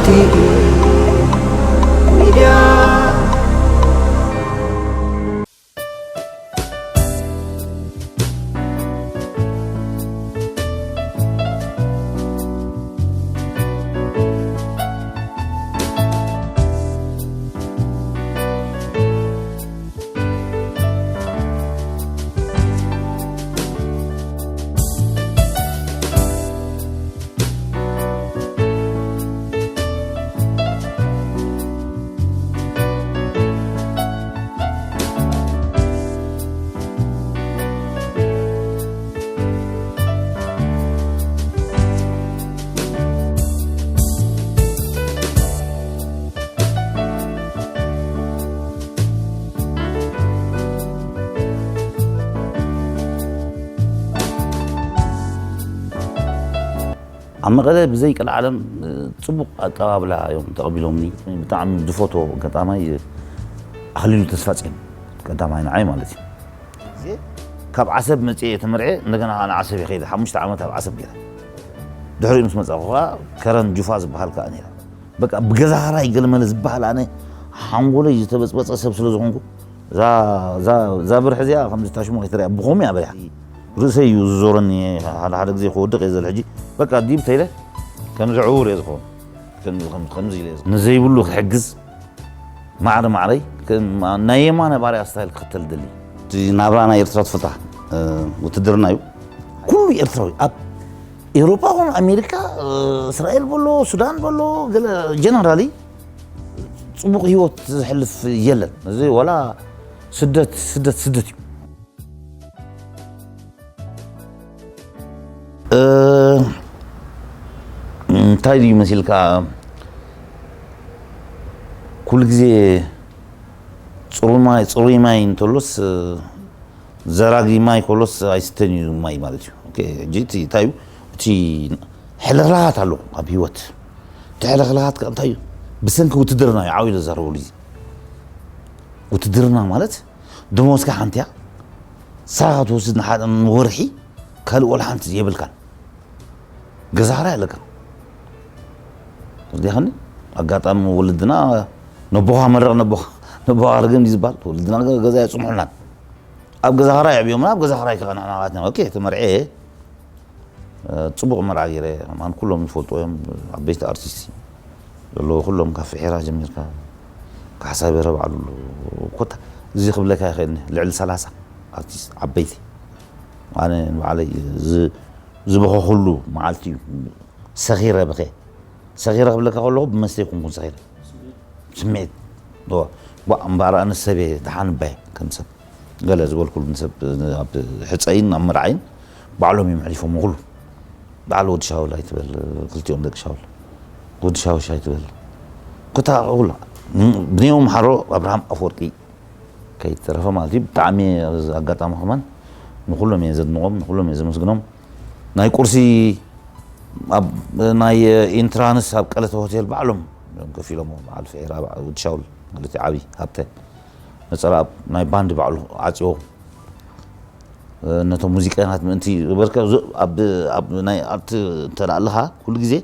ቲቪ ሚድያ። ኣብ መቐለ ብዘይ ቀልዓለም ጽቡቕ ኣቀባብላ እዮም ተቐቢሎምኒ። ብጣዕሚ ዝፈትዎ ኣጋጣማይ ኣኽሊሉ ተስፋጽዮን ቀዳማይ ንዓይ ማለት እዩ። ካብ ዓሰብ መጽየ ተመርዐ፣ እንደገና ንዓሰብ ይኸይደ ሓሙሽተ ዓመት ኣብ ዓሰብ ገይረ። ድሕሪኡ ምስ መጻኹ ከኣ ከረን ጁፋ ዝበሃል ከኣ ነይረ። በቃ ብገዛ ራይ ገለመለ ዝበሃል ኣነ ሓንጎለይ ዝተበጽበጸ ሰብ ስለ ዝኾንኩ እዛ እዛ እዛ ብርሒ እዚኣ ከምዚ ታሽሞ ከይትረኣ ብኸምኡ እያ በሪሓ። ርእሰይ እዩ ዝዞረኒ፣ ሓደ ሓደ ግዜ ክወድቕ እየ ዝብል። ሕጂ በቃ ዲብ ተይለ ከምዚ ዕዉር እየ ዝኸውን። ከምዚ ከምዚ ከምዚ ኢለ እየ ዝኸውን። ንዘይብሉ ክሕግዝ ማዕረ ማዕረይ ከም ናይ የማነ ባርያ ስታይል ክኽተል ደሊ። እቲ ናብራ ናይ ኤርትራ ትፈልጣ፣ እ፣ ውትድርና እዩ። ኩሉ ኤርትራዊ ኣብ ኤውሮፓ ኾነ ኣሜሪካ፣ እ፣ እስራኤል በሎ፣ ሱዳን በሎ፣ ገለ ጀነራሊ ጽቡቕ ህይወት ዝሕልፍ የለን። እዚ ወላ ስደት፣ ስደት፣ ስደት እዩ። እ፣ እንታይ ድዩ መሲልካ? ኩሉ ግዜ ጽሩይ ማይ፣ ጽሩይ ማይ እንተሎስ፣ እ፣ ዘራጊ ማይ ከሎስ ኣይስተን እዩ ማይ ማለት እዩ። ኦኬ፣ ሕጂ እቲ እንታይ እዩ? እቲ ሕልኽላኻት ኣሎ ኣብ ህይወት። እቲ ሕልኽላኻት ከ እንታይ እዩ? ብሰንኪ ውትድርና እዩ ዓው ኢለ ዝዛረበሉ እዚ። ውትድርና ማለት ደሞዝካ ሓንቲ እያ። ስራኻ ትወስድ ንሓ-፣ ንወርሒ ካልእ ወላ ሓንቲ የብልካን። ገዛ ክራይ ኣለካ። ተረዲእካኒ? ኣጋጣሚ ወለድና ነቦኻ መርቕ ነቦኻ፣ ነቦኻ ርገም እዩ ዝበሃል። ወለድና ገ-፣ ገዛ የጽንሑልናን። ኣብ ገዛ ክራይ ኣዕብዮምና፣ ኣብ ገዛ ክራይ ከኣ ንሕና ናትና። ኦኬ፣ ተመርዕየ። እ፣ ጽቡቕ መርዓ ገይረ፣ ከማን ኩሎም ዝፈልጡ እዮም፣ ዓበይቲ ኣርቲስት ዘለዉ ኩሎም፣ ካብ ፍሒራ ጀሚርካ፣ ካሕሳይ በረ ባዕሉ ኣሎ። ኮታ እዚ ክብለካ ይኽእል፣ ልዕሊ ሰላሳ ኣርቲስት ዓበይቲ። ኣነ ንባዕለይ ዝ-፣ ዝበኸኹሉ መዓልቲ እዩ። ሰኺረ ብኸ-፣ ሰኺረ ክብለካ ከለኹ ብመስተ ኣይኮንኩን ሰኺረ። ስምዒት። እዋ፣ እምበኣር ኣነ ሰብ እየ፣ ደሓን እባ እየ ከም ሰብ። ገለ ዝበልኩሉ ንሰብ ኣብ ሕጸይን ኣብ መርዓይን ባዕሎም እዮም ኣሕሊፎሞ ኩሉ። በዓል ወዲ ሻውል ኣይትበል፣ ክልቲኦም ደቂ ሻውል። ወዲ ሻውሽ ኣይትበል። ኮታ ኩሉ። ብንዮም ሓሮ ኣብርሃም ኣፈወርቂ ከይተረፈ ማለት እዩ። ብጣዕሚ ኣብዚ ኣጋጣሚ ከማን ንኩሎም እየ ዘድንቖም፣ ንኩሎም እየ ዘመስግኖም። ናይ ቁርሲ ኣብ ናይ ኢንትራንስ ኣብ ቀለተ ሆቴል ባዕሎም እዮም ከፊሎሞ። በዓል ፍሒራ፣ በዓል ወዲ ሻውል ማለት እዩ፣ ዓብዪ ሃብተ። ነጸራ ኣብ ናይ ባንድ ባዕሉ ዓጽዎ፣ ነቶም ሙዚቀኛት ምእንቲ በርከ ዞ-፣ ኣብ፣ ኣብ ናይ ኣርት እንተ ደኣ ኣለኻ፣ ኩሉ ግዜ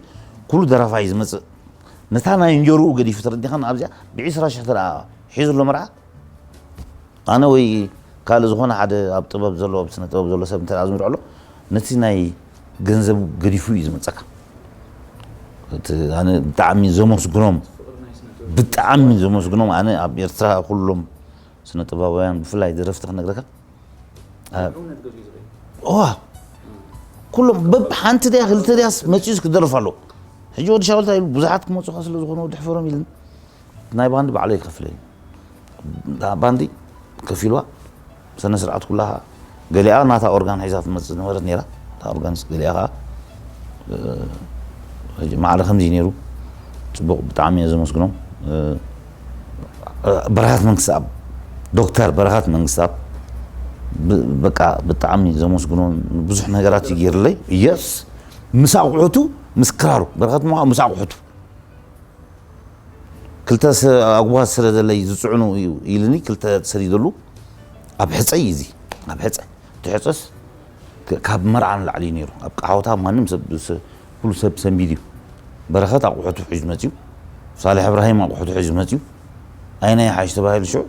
ኩሉ ደራፋይ ዝመጽእ፣ ነታ ናይ እንጀርኡ ገዲፉ ተረዲኻን ኣብዚኣ ብዒስራ ሽሕ እንተ ደኣ ሒዙ ኣሎ መርዓ፣ ኣነ ወይ ካልእ ዝኾነ ሓደ ኣብ ጥበብ ዘሎ፣ ኣብ ስነ ጥበብ ዘሎ ሰብ እንተ ደኣ ዝምርዖ ኣሎ፣ ነቲ ናይ ገንዘብ ገዲፉ እዩ ዝመጸካ። እቲ ኣነ ብጣዕሚ ዘመስግኖም፣ ብጣዕሚ ዘመስግኖም፣ ኣነ ኣብ ኤርትራ ኩሎም ስነ ጥበባውያን ብፍላይ ደረፍቲ ክነግረካ፣ ዋ፣ ኩሎም በብ ሓንቲ ድያ ክልተ ድያስ መጺኡስ ክደርፍ ኣለዎ። ሕጂ ወዲ ሻውል እንታይ ኢሉ፣ ብዙሓት ክመጹኻ ስለ ዝኾኑ ወዲ ሕፈሮም ኢሉኒ። ናይ ባንዲ ባዕለይ ክኸፍለኒ። እታ ባንዲ ከፊልዋ፣ ስነ ስርዓት ኩላ፣ ገሊኣ ናታ ኦርጋን ሒዛ ትመጽእ ዝነበረት ነይራ። እታ ኦርጋንስ ገሊኣ ከኣ፣ እ፣ ሕጂ ማዕረ ከምዚ ነይሩ። ጽቡቕ፣ ብጣዕሚ እየ ዘመስግኖም። እ፣ በረኸት መንግስተኣብ፣ ዶክተር በረኸት መንግስተኣብ፣ ብ-፣ በቃ ብጣዕሚ ዘመስግኖም፣ ብዙሕ ነገራት ይገይርለይ። የስ፣ ምስ ኣቑሑቱ፣ ምስ ክራሩ፣ በረኸት እሞ ምስ ኣቑሑቱ። ክልተ ሰ-፣ ኣጉባዝ ስለ ዘለይ ዝጽዕኑ እዩ ኢልኒ፣ ክልተ ሰዲደሉ። ኣብ ሕጸይ እዩ እዚ፣ ኣብ ሕጸ። እቲ ሕጸስ ክ-፣ ካብ መርዓ ንላዕሊ እዩ ነይሩ። ኣብ ቃሖታ ማንም ሰብ፣ ስ-፣ ኩሉ ሰብ ሰንቢድ እዩ። በረኸት ኣቑሑቱ ሒዙ መጺኡ። ሳልሕ እብራሂም ኣቑሑቱ ሒዙ መፅዩ። ኣይናይ ሓይሽ ተባሂሉ ሽዑ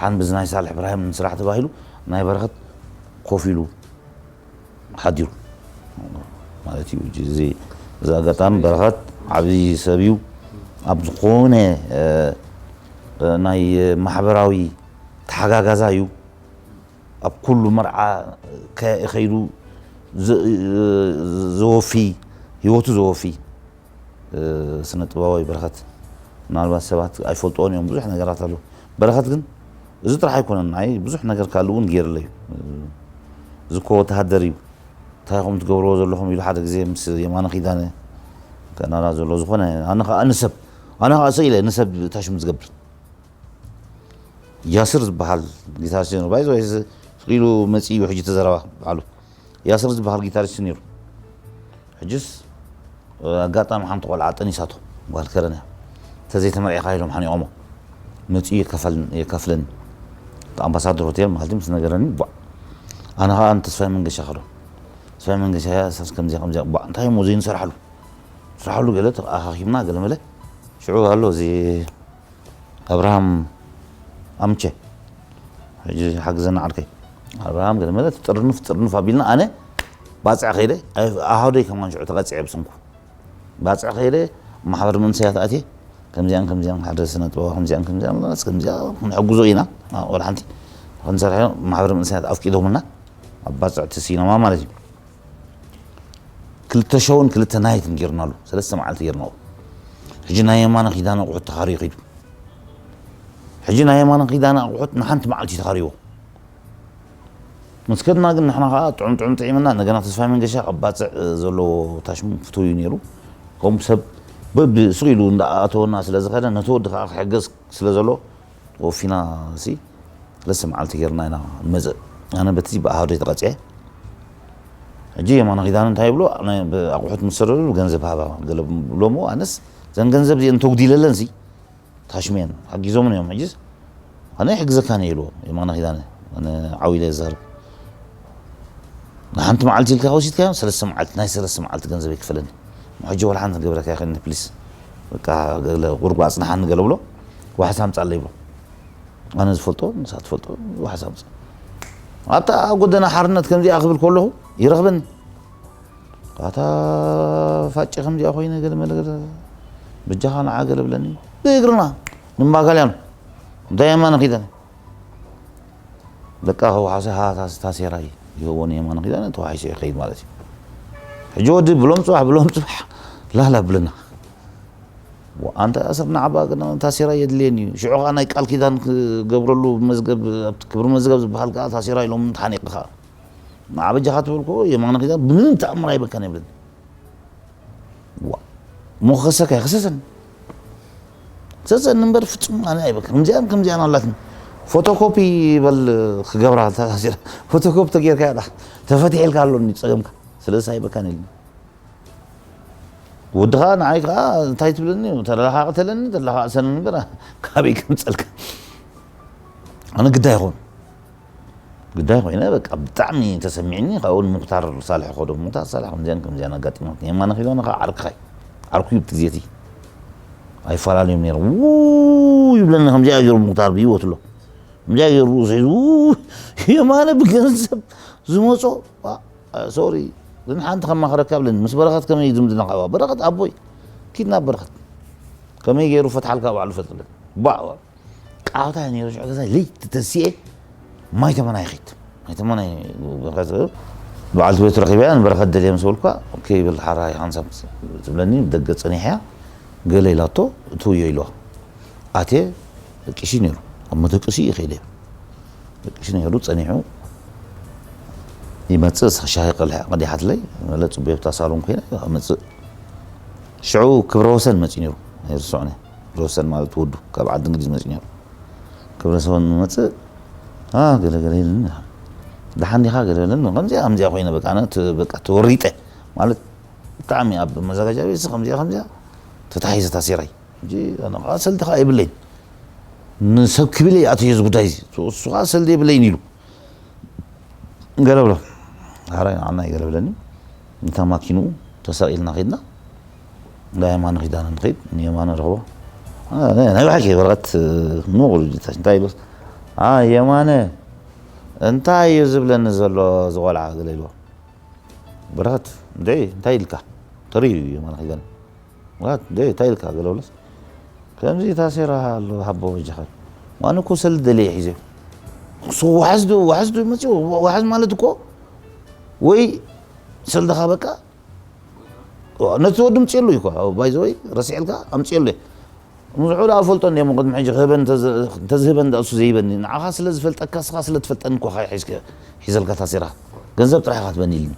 ሓን ብዚ ናይ ሳልሕ እብራሂም ንስራሕ ተባሂሉ ናይ በረኸት ኮፍ ኢሉ ሓዲሩ ማለት እዩ። እዚ እዚ ኣጋጣሚ በረኸት ዓብዪ ሰብ እዩ። ኣብ ዝኾነ ናይ ማሕበራዊ ተሓጋጋዛ እዩ። ኣብ ኩሉ መርዓ ከይዱ ዘወፊ፣ ህይወቱ ዘወፊ ስነ ጥበባዊ በረኸት። ምናልባት ሰባት ኣይፈልጥዎን እዮም ብዙሕ ነገራት ኣሎ። በረኸት ግን እዚ ጥራሕ ኣይኮነን። ኣይ ብዙሕ ነገር ካልእ እውን ገይርለ እዩ። እዚ እኮ ወተሃደር እዩ። እንታይ ኢኹም ትገብርዎ ዘለኹም ኢሉ ሓደ ግዜ ምስ የማነ ኪዳነ ከናራ ዘሎ ዝኾነ ኣነ ኸዓ ንሰብ ኣነ ኸዓ ሰ ኢለ ንሰብ ታሽም ዝገብር ያስር ዝበሃል ጊታሪስት ነይሩ። ባይዘ ወይ ስቕ ኢሉ መፂኡ እዩ ሕጂ ተዘረባ በዓሉ። ያስር ዝበሃል ጊታሪስት ነይሩ። ሕጅስ ኣጋጣሚ ሓንቲ ቆልዓ ጠኒሳቶ ጓል ከረን እያ። ተዘይተመርዒኻ ኢሎም ሓኒቖሞ መፂኡ የካፍለኒ ኣምባሳደር ሆቴል ማለት ምስ ነገረኒ ቧዕ ኣነ ከዓ ንተስፋይ መንገሻ ከዶ ተስፋይ መንገሻ ያ ሰስ ከምዚያ ከምዚያ ቧዕ እንታይ እሞ ዘይንሰርሓሉ ስራሕሉ ገለ ኣኻኺብና ገለ መለ ሽዑ ኣሎ እዚ ኣብርሃም ኣምቸ ሕጂ ሓግዘና ዓርከይ ኣብርሃም ገለ መለ ትጥርንፍ ትጥርንፍ ኣቢልና ኣነ ባፅዕ ከይደ ኣሃደይ ከማን ሽዑ ተቐፅዐ ብስንኩ ባፅዕ ከይደ ማሕበር መንሰያት ኣትየ ከምዚኣን ከምዚኣን ሓደ ስነ ጥበባ ከምዚኣን ከምዚኣን ከምዚኣ ክንሕግዞ ኢና ወላ ሓንቲ ክንሰርሐ ማሕበር መንሰያት ኣፍቂዶምና ኣብ ባፅዕ እቲ ሲነማ ማለት እዩ ክልተ ሸውን ክልተ ናይትን ጌርናሉ ሰለስተ መዓልቲ ጌርናዎ ሕጂ ናይ የማነ ኪዳነ ኣቑሑት ተኻርዩ ኺዱ ሕጂ ናይ የማነ ኪዳነ ኣቑሑት ንሓንቲ መዓልቲ ተኻርይዎ ምስ ከድና ግን ንሕና ከዓ ጥዑም ጥዑም ጥዒምና እንደገና ተስፋይ መንገሻ ኣብ ባፅዕ ዘለዎ ታሽሙ ፍቱው እዩ ነይሩ ከምኡ ሰብ በብስቕ ኢሉ እንዳኣተወና ስለ ዝኸደ ነቲ ወዲ ከዓ ክሕገዝ ስለ ዘሎ ወፊና ሲ ክልተ መዓልቲ ጌርና ኢና ንመፅእ ኣነ በቲ ብኣሃዱ ተቐፅዐ ሕጂ የማነ ኪዳነ እንታይ ይብሎ ኣቑሑት ምስ ሰደዱ ገንዘብ ሃባ ገለ ብሎሞ ኣነስ ዘን ገንዘብ እዚአን ተጉዲለለን ሲ ታሽመን ሓጊዞምን እዮም ሕጅስ ኣነ ይሕግዘካን እየ ኢልዎ የማነ ኪዳነ ኣነ ዓው ኢለ ዝዛረብ ንሓንቲ መዓልቲ ኢልካ ወሲድካዮም ሰለስተ መዓልቲ ናይ ሰለስተ መዓልቲ ገንዘብ ይክፈለኒ ሕጂ ወላ ሓንቲ ገብረካ ይኽእልኒ ፕሊስ በቃ ገለ ቁርጉ ኣፅንሓኒ ገለ ብሎ ዋሕስ ኣምፃለይ ብሎ ኣነ ዝፈልጦ ንሳ ትፈልጦ ዋሕስ ኣምፃ ኣብታ ጎደና ሓርነት ከምዚኣ ክብል ከለኹ ይረኽበኒ ኣታ ፋጨ ከምዚኣ ኮይነ ገለ መለ ገለ በጃኻ ንዓ ገለ ብለኒ ብእግርና ንማጋልያኑ እንታይ የማነ ኪዳነ ደቃ ከውሓሰ ሃ ታሴራይ ይህቦ ንየማነ ኪዳነ ተዋሒሰ ይኸይድ ማለት እዩ ሕጂ ወዲ ብሎም ፅባሕ ብሎም ፅባሕ ላላ ብለና ኣንተ ኣሰር ንዓባ ታሴራ የድልየኒ እዩ ሽዑ ከዓ ናይ ቃል ኪዳን ክገብረሉ መዝገብ ኣብቲ ክብሪ መዝገብ ዝበሃል ከዓ ታሴራ ኢሎም ተሓኒቕ ከዓ ንዓ በጃኻ ትብል ከ የማነ ኪዳን ብምንም ተኣምር ኣይበካን የብለኒ ዋ እሞ ክኸሰካ ይኽሰሰኒ ክሰሰኒ እምበር ፍጹም ኣነ ኣይበካን ከምዚኣን ከምዚኣን ኣላትኒ ፎቶኮፒ በል ክገብራ ተታሲራ ፎቶኮፒ ተጌርካ ያዳ ተፈቲሕልካ ኣሎኒ ጸገምካ ስለዚ ኣይበካን ኢልኒ ወዲ ከዓ ንዓይ ከዓ እንታይ ትብለኒ ተለኻቕተለኒ ተለኻቕሰኒ እምበር ካበይ ከምፀልካ ኣነ ግዳ ይኹን ግዳይ ኮይነ በቃ ብጣዕሚ ተሰሚዕኒ ካብኡ ንሙክታር ሳልሕ ከዶ ሙክታር ሳልሕ ከምዚያን ከምዚያን ኣጋጢሞት የማነ ኪዳነ ከዓ ዓርክኻይ ዓርኩ እዩ ብትግዜቲ ኣይፈላለዮም ነይሮም ው ይብለኒ ከምዚኣ ገይሩ ሙክታር ብህይወት ኣሎ ከምዚኣ ገይሩ ርእሱ ሒዙ የማነ ብገንዘብ ዝመፆ ሶሪ ግን ሓንቲ ከማኽረካ ብለኒ ምስ በረኸት ከመይ ዝምድና ካባ በረኸት ኣቦይ ኪድና በረኸት ከመይ ገይሩ ፈትሓልካ ባዕሉ ፈልጥለን ባዕ ቃታ ነይሩ ሽዑ ገዛ ለይቲ ተሲኤ ማይ ተመና ይኸይድ ማይ ተመና በዓልቲ ቤት ረኺበያ ንበረኸት ደልየ ምስ በልኳ ኦኬ ይብል ሓራ ሓንሳብ ትብለኒ ደገ ፀኒሕያ ገለ ኢላቶ እትውዮ ኢልዋ ኣትየ ደቂሲ ነይሩ ኣብ መደቅሲ እዩ ከይደ ደቂሲ ነይሩ ፀኒሑ ይመፅእ ሻሂ ቀዲሓትለይ መለ ፅቡየብታ ሳሎን ኮይነ መፅእ ሽዑ ክብረ ወሰን መፅኡ ነይሩ ኣይርስዖን ክብረ ወሰን ማለት ወዱ ካብ ዓዲ እንግሊዝ መፅኡ ነይሩ ክብረ ሰበን መፅእ ገለገለ ይልን ደሓን ዲኻ ገለገለ ከምዚኣ ከምዚኣ ኮይነ በቃ ኣነ በቃ ተወሪጠ ማለት ብጣዕሚ ኣብ መዘጋጃ ቤት ከምዚኣ ከምዚኣ ተታሒዘ ታሲራይ ሕጂ ኣነ ከዓ ሰልዲ ከዓ የብለይን ንሰብ ክብል እየ ኣትዮ እዚ ጉዳይ እዚ እሱ ከዓ ሰልዲ የብለይን ኢሉ ገለ ብሎ ሓራይ ንዓና ይገለ ብለኒ እንታ ማኪንኡ ተሳቂልና ከድና እንዳ የማነ ኪዳነ ንኸይድ ንየማነ ረኽቦ ናይ ብሓቂ በረኸት ምቑር ጅታሽ እንታይ ኢሉስ? የማነ እንታይ እዩ ዝብለኒ ዘሎ ዝቆልዓ ገለ ኢልዎ። በረኸት እንደ እንታይ ኢልካ? ተርእዩ የማነ ኪዳነ። በረኸት እንደ እንታይ ኢልካ ገለ ብለስ? ከምዚ ታሴራ ኣሎ ሃቦ በጃኻ። ዋን እኮ ሰልዲ ደልየ ሒዘ። እሱ ዋሕዝ ዶ ዋሕዝ ዶ መፅኡ። ዋሕዝ ማለት እኮ ወይ ሰልድኻ በቃ ነቲ ወዲ ምፅየሉ እዩ ባይዘወይ ረስዕልካ ኣምፅየሉ። ምዝሑ ዳ ፈልጦ እንዲሞ ቅድሚ ሕጂ ክህበን እንተዝህበን ዳ እሱ ዘይበኒ ንዓኻ ስለ ዝፈልጠካ ስኻ ስለ ትፈልጠኒ እኮ ሒዝከ ሒዘልካ ታሲራ ገንዘብ ጥራሕ ኢኻ ትበኒ ኢልኒ።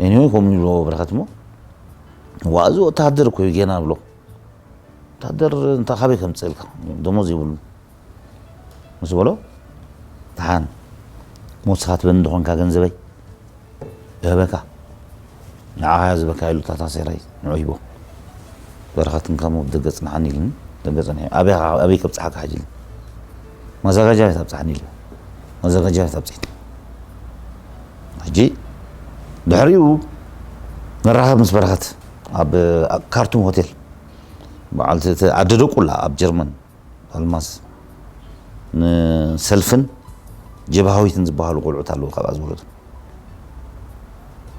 ኤኒወይ ከምኡ ይብሎ በረኸት እሞ ዋእዚ ወተሃደር እኮ እዩ ጌና ብሎ። ወተሃደር እንታ ካበይ ከምፅእልካ ደሞዝ የብሉ ምስ በሎ ደሓን ሞት ስኻ ትበኒ እንደኾንካ ገንዘበይ እህበካ ንዓኻ እያ ዝበካ ኢሉ ታታ ሴራይ ንዑ ሂቦ። በረኸት እንካሞ ደገ ጽንሓኒ ኢልኒ። ደገ ጸኒሐ ኣበይ ከብጽሓካ ሕጂ ኢልኒ። ማዘጋጃ ቤት ኣብጽሓኒ ኢልኒ። ማዘጋጃ ቤት ኣብጽሒኒ። ሕጂ ድሕሪኡ መራኸብ ምስ በረኸት ኣብ ካርቱም ሆቴል በዓል ኣደ ደቁላ ኣብ ጀርመን ኣልማዝ ንሰልፍን ጀብሃዊትን ዝበሃሉ ቆልዑት ኣለዉ ካብኣ ዝወለዱ።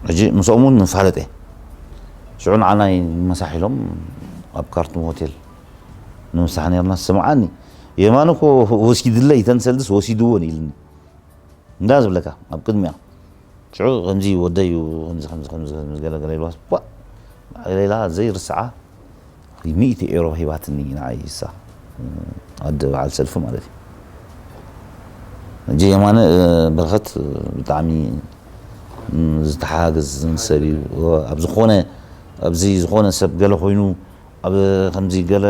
ሕጂ ምስኦም እውን ንፋለጥ እየ። ሽዑ ንዓናይ መሳሒሎም ኣብ ካርቱም ሆቴል ንምሳሕ ነርና። ስምዓኒ የማነ እኮ ወሲድለይ ተን ሰልድስ ወሲድወን ኢልኒ እንዳ ዝብለካ ኣብ ቅድሚያ ሽዑ ከምዚ ወደዩ ከምዚ ከምዚ ከምዚ ከምዚ ገለ ገለ ኢልዋስ ባ ሌላ ዘይርስዓ ሚእቲ ኤሮ ሂባትኒ ንዓይ እሳ ኣደ በዓል ሰልፊ ማለት እዩ። ሕጂ የማነ በረኸት ብጣዕሚ ዝተሓጋገዝ ሰብ እዩ። ኣብ ዝኾነ ኣብዚ ዝኾነ ሰብ ገለ ኮይኑ ኣብ ከምዚ ገለ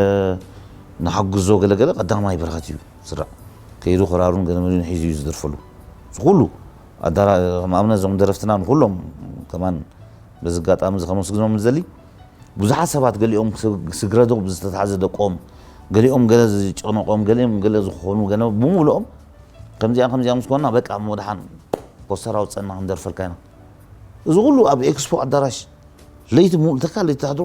ንሓግዞ ገለ ገለ ቀዳማይ በረኸት እዩ። ስራዕ ከይዱ ክራሩን ገለመሉን ሒዙ እዩ ዝደርፈሉ። እዚ ኩሉ ኣዳራ ከም ኣብነት እዞም ደረፍትና ንኩሎም ከማን በዚ ኣጋጣሚ እዚ ከመስግኖም ዝደሊ ብዙሓት ሰባት ገሊኦም ስግረዶብ ዝተታሕዘ ደቆም ገሊኦም ገለ ዝጨነቆም ገሊኦም ገለ ዝኾኑ ገለ ብምሉኦም ከምዚኣ ከምዚኣ ምስ ኮና በቃ እሞ ደሓን ፖስተር ኣውፀና ክንደርፈልካ ኢና። እዚ ኩሉ ኣብ ኤክስፖ ኣዳራሽ ለይቲ ሙሉ ተካ ለይቲ ተሕድሮ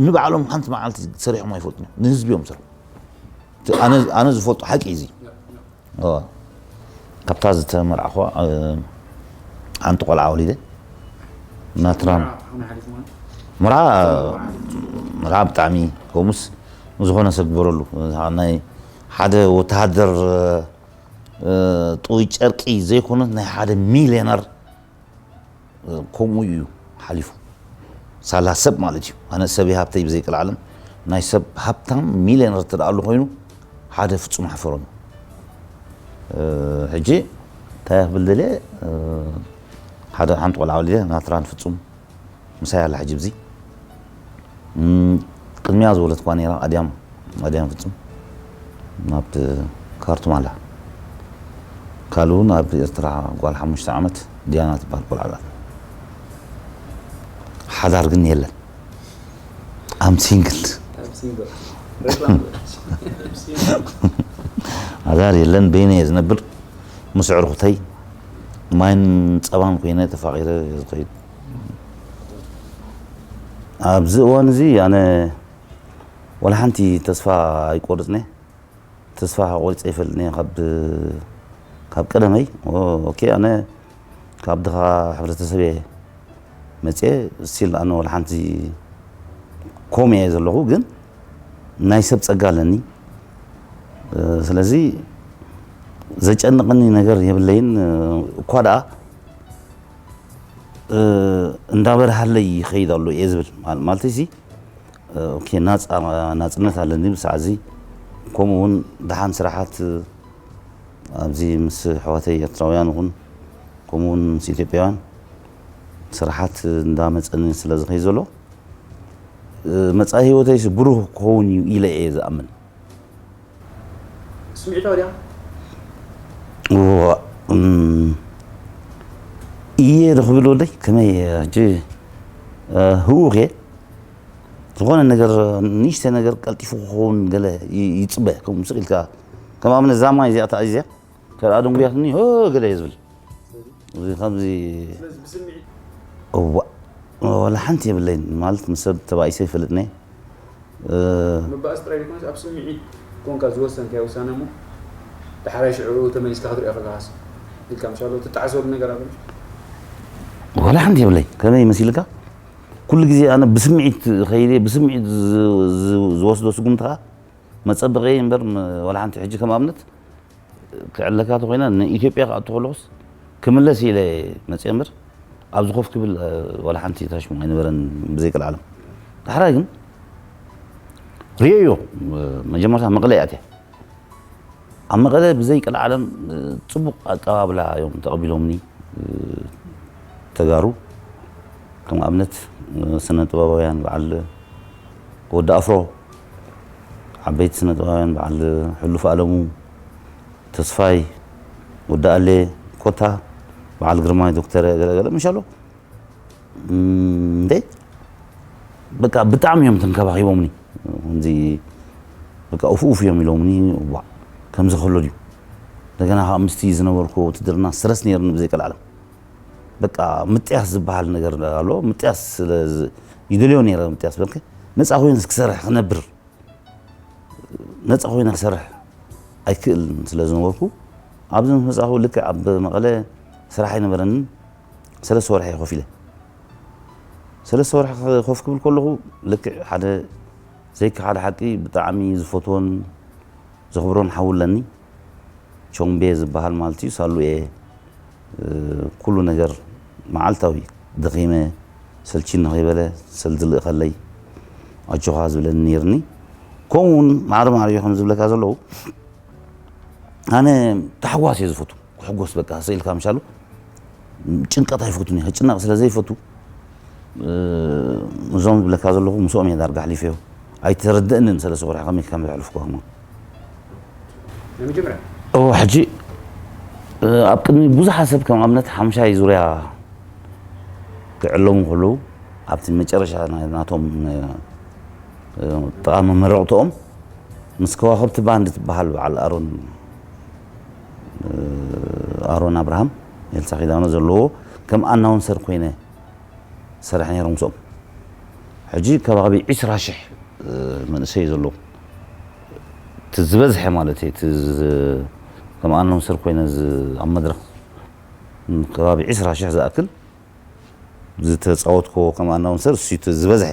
ንባዕሎም ሓንቲ መዓልቲ ሰሪሖም ኣይፈልጡን እዮም ንህዝቢ እዮም ዝሰርሑ። ኣነ ዝፈልጦ ሓቂ እዚ ካብታ ዝተመርዓኹዋ ሓንቲ ቆልዓ ወሊደ ናትራን ምርዓ ምርዓ ብጣዕሚ ከምኡስ ዝኾነ ሰብ ግበረሉ ናይ ሓደ ወተሃደር ጥውይ ጨርቂ ዘይኮነት ናይ ሓደ ሚልዮነር ከምኡ እዩ ሓሊፉ። ሳላ ሰብ ማለት እዩ። ኣነ ሰብ ሃብተይ ብዘይቅልዓለም ናይ ሰብ ሃብታም ሚልዮነር እተ ኣሎ ኮይኑ ሓደ ፍጹም ሓፈሮም። ሕጂ እንታይ ክብል ደልየ ሓደ ሓንቲ ቆልዓ ወሊደ ናትራን ፍጹም ምሳይ ኣላ ሕጂ ብዚ ቅድሚያ ዝወለትኳ ነራ ኣድያም ኣድያም ፍጹም ናብ ካርቱም ኣላ። ካልኡ እውን ኣብ ኤርትራ ጓል ሓሙሽተ ዓመት ዲያና ትበሃል ቆልዓ ኣላ። ሓዳር ግን የለን። ኣም ሲንግል ኣዳር የለን። በይነ እየ ዝነብር ምስ ዕርኩተይ ማይን ጸባን ኮይነ ተፋቒረ ዝኸይድ። ኣብዚ እዋን እዚ ኣነ ወላ ሓንቲ ተስፋ ኣይቆርጽን እየ። ተስፋ ቆሪጸ ይፈልጥን እየ ካብ ካብ ቀደመይ። ኦኬ ኣነ ካብ ድኻ ሕብረተሰብ እየ መጽየ ስቲል ኣነ ወላ ሓንቲ ኮም እየ ዘለኹ ግን ናይ ሰብ ጸጋ ኣለኒ። ስለዚ ዘጨንቐኒ ነገር የብለይን። እኳ ደኣ እንዳበርሃለይ ይኸይድ ኣሎ እየ ዝብል ማለት እዚ ናፅነት ኣለኒ ብሳዕ እዚ። ከምኡ እውን ደሓን ስራሓት ኣብዚ ምስ ኣሕዋተይ ኤርትራውያን ይኹን ከምኡ እውን ምስ ኢትዮጵያውያን ስራሓት እንዳመፀኒ ስለ ዝኸይድ ዘሎ መፃኢ ህይወተይ ብሩህ ክኸውን እዩ ኢለ እየ ዝኣምን። ስምዒታዊ ድያ? እየ ዶ ክብል ወደይ ከመይ ሕጂ ህውኽ እየ ዝኾነ ነገር ንእሽተ ነገር ቀልጢፉ ክኸውን ገለ ይፅበ ከም ስቕ ኢልካ ከም ኣብነት እዛ ማይ እዚኣ ተኣዚዘ ከኣ ደንጉያትኒ ገለ እየ ዝብል እዚ ከምዚ እዋ ወላ ሓንቲ የብለይን ማለት ምስ ሰብ ተባኢሰ ይፈልጥኒ ምባእስ ጥራይ ዘይኮነስ ኣብ ስምዒት ኮንካ ዝወሰንካዮ ውሳነ እሞ ዳሕራይ ሽዑ ተመሊስካ ክትሪኦ ከለኻስ ኢልካ ምሻሎ ትጣዕሰሉ ነገር ኣሎ? ዋላ ሓንቲ የብለይ። ከመይ መሲልካ? ኩሉ ግዜ ኣነ ብስምዒት ከይደ ብስምዒት ዝወስዶ ስጉምቲ ከዓ መፀበቐ እምበር ዋላ ሓንቲ ሕጂ ከም ኣብነት ክዕለካ ተኮይና ንኢትዮጵያ ክኣቱ ከለኩስ ክምለስ ኢለ መፅየ እምበር ኣብዚ ኮፍ ክብል ዋላ ሓንቲ ታሽሙ ኣይነበረን ብዘይ ቀልዓለም። ዳሕራይ ግን ርእየዮ። መጀመርታ መቐለ እያ ኣትያ። ኣብ መቐለ ብዘይ ቀልዓለም ፅቡቕ ኣቀባብላ እዮም ተቐቢሎምኒ ተጋሩ። ከም ኣብነት ስነ ጥበባውያን በዓል ወዲ ኣፍሮ፣ ዓበይቲ ስነ ጥበባውያን በዓል ሕሉፍ ኣለሙ፣ ተስፋይ፣ ወዲ ኣሌ፣ ኮታ በዓል ግርማይ ዶክተር ገለገለ ምሻሎ እንዴ በቃ ብጣዕሚ እዮም ተንከባኺቦምኒ። ከምዚ በቃ ኡፍ ኡፍ እዮም ኢሎምኒ። ዋ ከምዚ ከሎ ድዩ እንደገና ከዓ ምስቲ ዝነበርኩ ውትድርና ስረስ ነይርኒ ብዘይ ቀልዓለም። በቃ ምጥያስ ዝበሃል ነገር ኣሎ። ምጥያስ ስለ ይደልዮ ነይረ። ምጥያስ በልከ ነፃ ኮይነ ክሰርሕ ክነብር ነፃ ኮይነ ክሰርሕ ኣይክእልን ስለ ዝነበርኩ ኣብዚ ምስ መፃኹ ልክዕ ኣብ መቐለ ስራሕ ኣይነበረንን። ሰለስተ ወርሒ እየ ኮፍ ኢለ። ሰለስተ ወርሒ ኮፍ ክብል ከለኹ ልክዕ ሓደ ዘይከሓድ ሓቂ ብጣዕሚ ዝፈትዎን ዘኽብሮን ሓው ኣለኒ። ቾምቤ ዝበሃል ማለት እዩ። ሳሉ እየ ኩሉ ነገር መዓልታዊ ደኺመ ሰልችኒ ከይበለ ሰልዲ ልእኸለይ ኣጆኻ ዝብለኒ ነይርኒ። ከምኡ እውን ማዕረ ማዕረ እዩ ከም ዝብለካ ዘለዉ ኣነ ታሕጓስ እየ ዝፈቱ። ክሕጎስ በቃ ስኢልካ ምሻሉ ጭንቀት ኣይፈቱን እየ። ክጭነቕ ስለ ዘይፈቱ እዞም ዝብለካ ዘለኹ ምስኦም እየ ዳርጋ ኣሕሊፈዮ። ኣይተረድእንን ሰለስተ ወርሒ ከመይ ከም ዘሕልፍኩ ከማ ናይ መጀመርያ እዎ ሕጂ ኣብ ቅድሚ ብዙሓት ሰብ ከም ኣብነት ሓምሻይ ዙርያ ክዕለሙ ከለዉ ኣብቲ መጨረሻ ናይ- ናቶም ጠቓሚ መረቕትኦም ምስ ከዋኽብቲ ባንድ ትበሃል በዓል ኣሮን ኣሮን ኣብርሃም ኤልሳ ኪዳኖ ዘለዎ ከም ኣናውንሰር ኮይነ ሰርሐ ነይረ ምስኦም። ሕጂ ከባቢ ዒስራ ሽሕ መንእሰይ ዘለዉ እቲ ዝበዝሐ ማለት እዩ። እቲ ዝ- ከም ኣናውንሰር ኮይነ ዝ- ኣብ መድረክ ከባቢ ዒስራ ሽሕ ዝኣክል ዝተፃወትኮ ከም ኣናውንሰር እሱ እቲ ዝበዝሐ።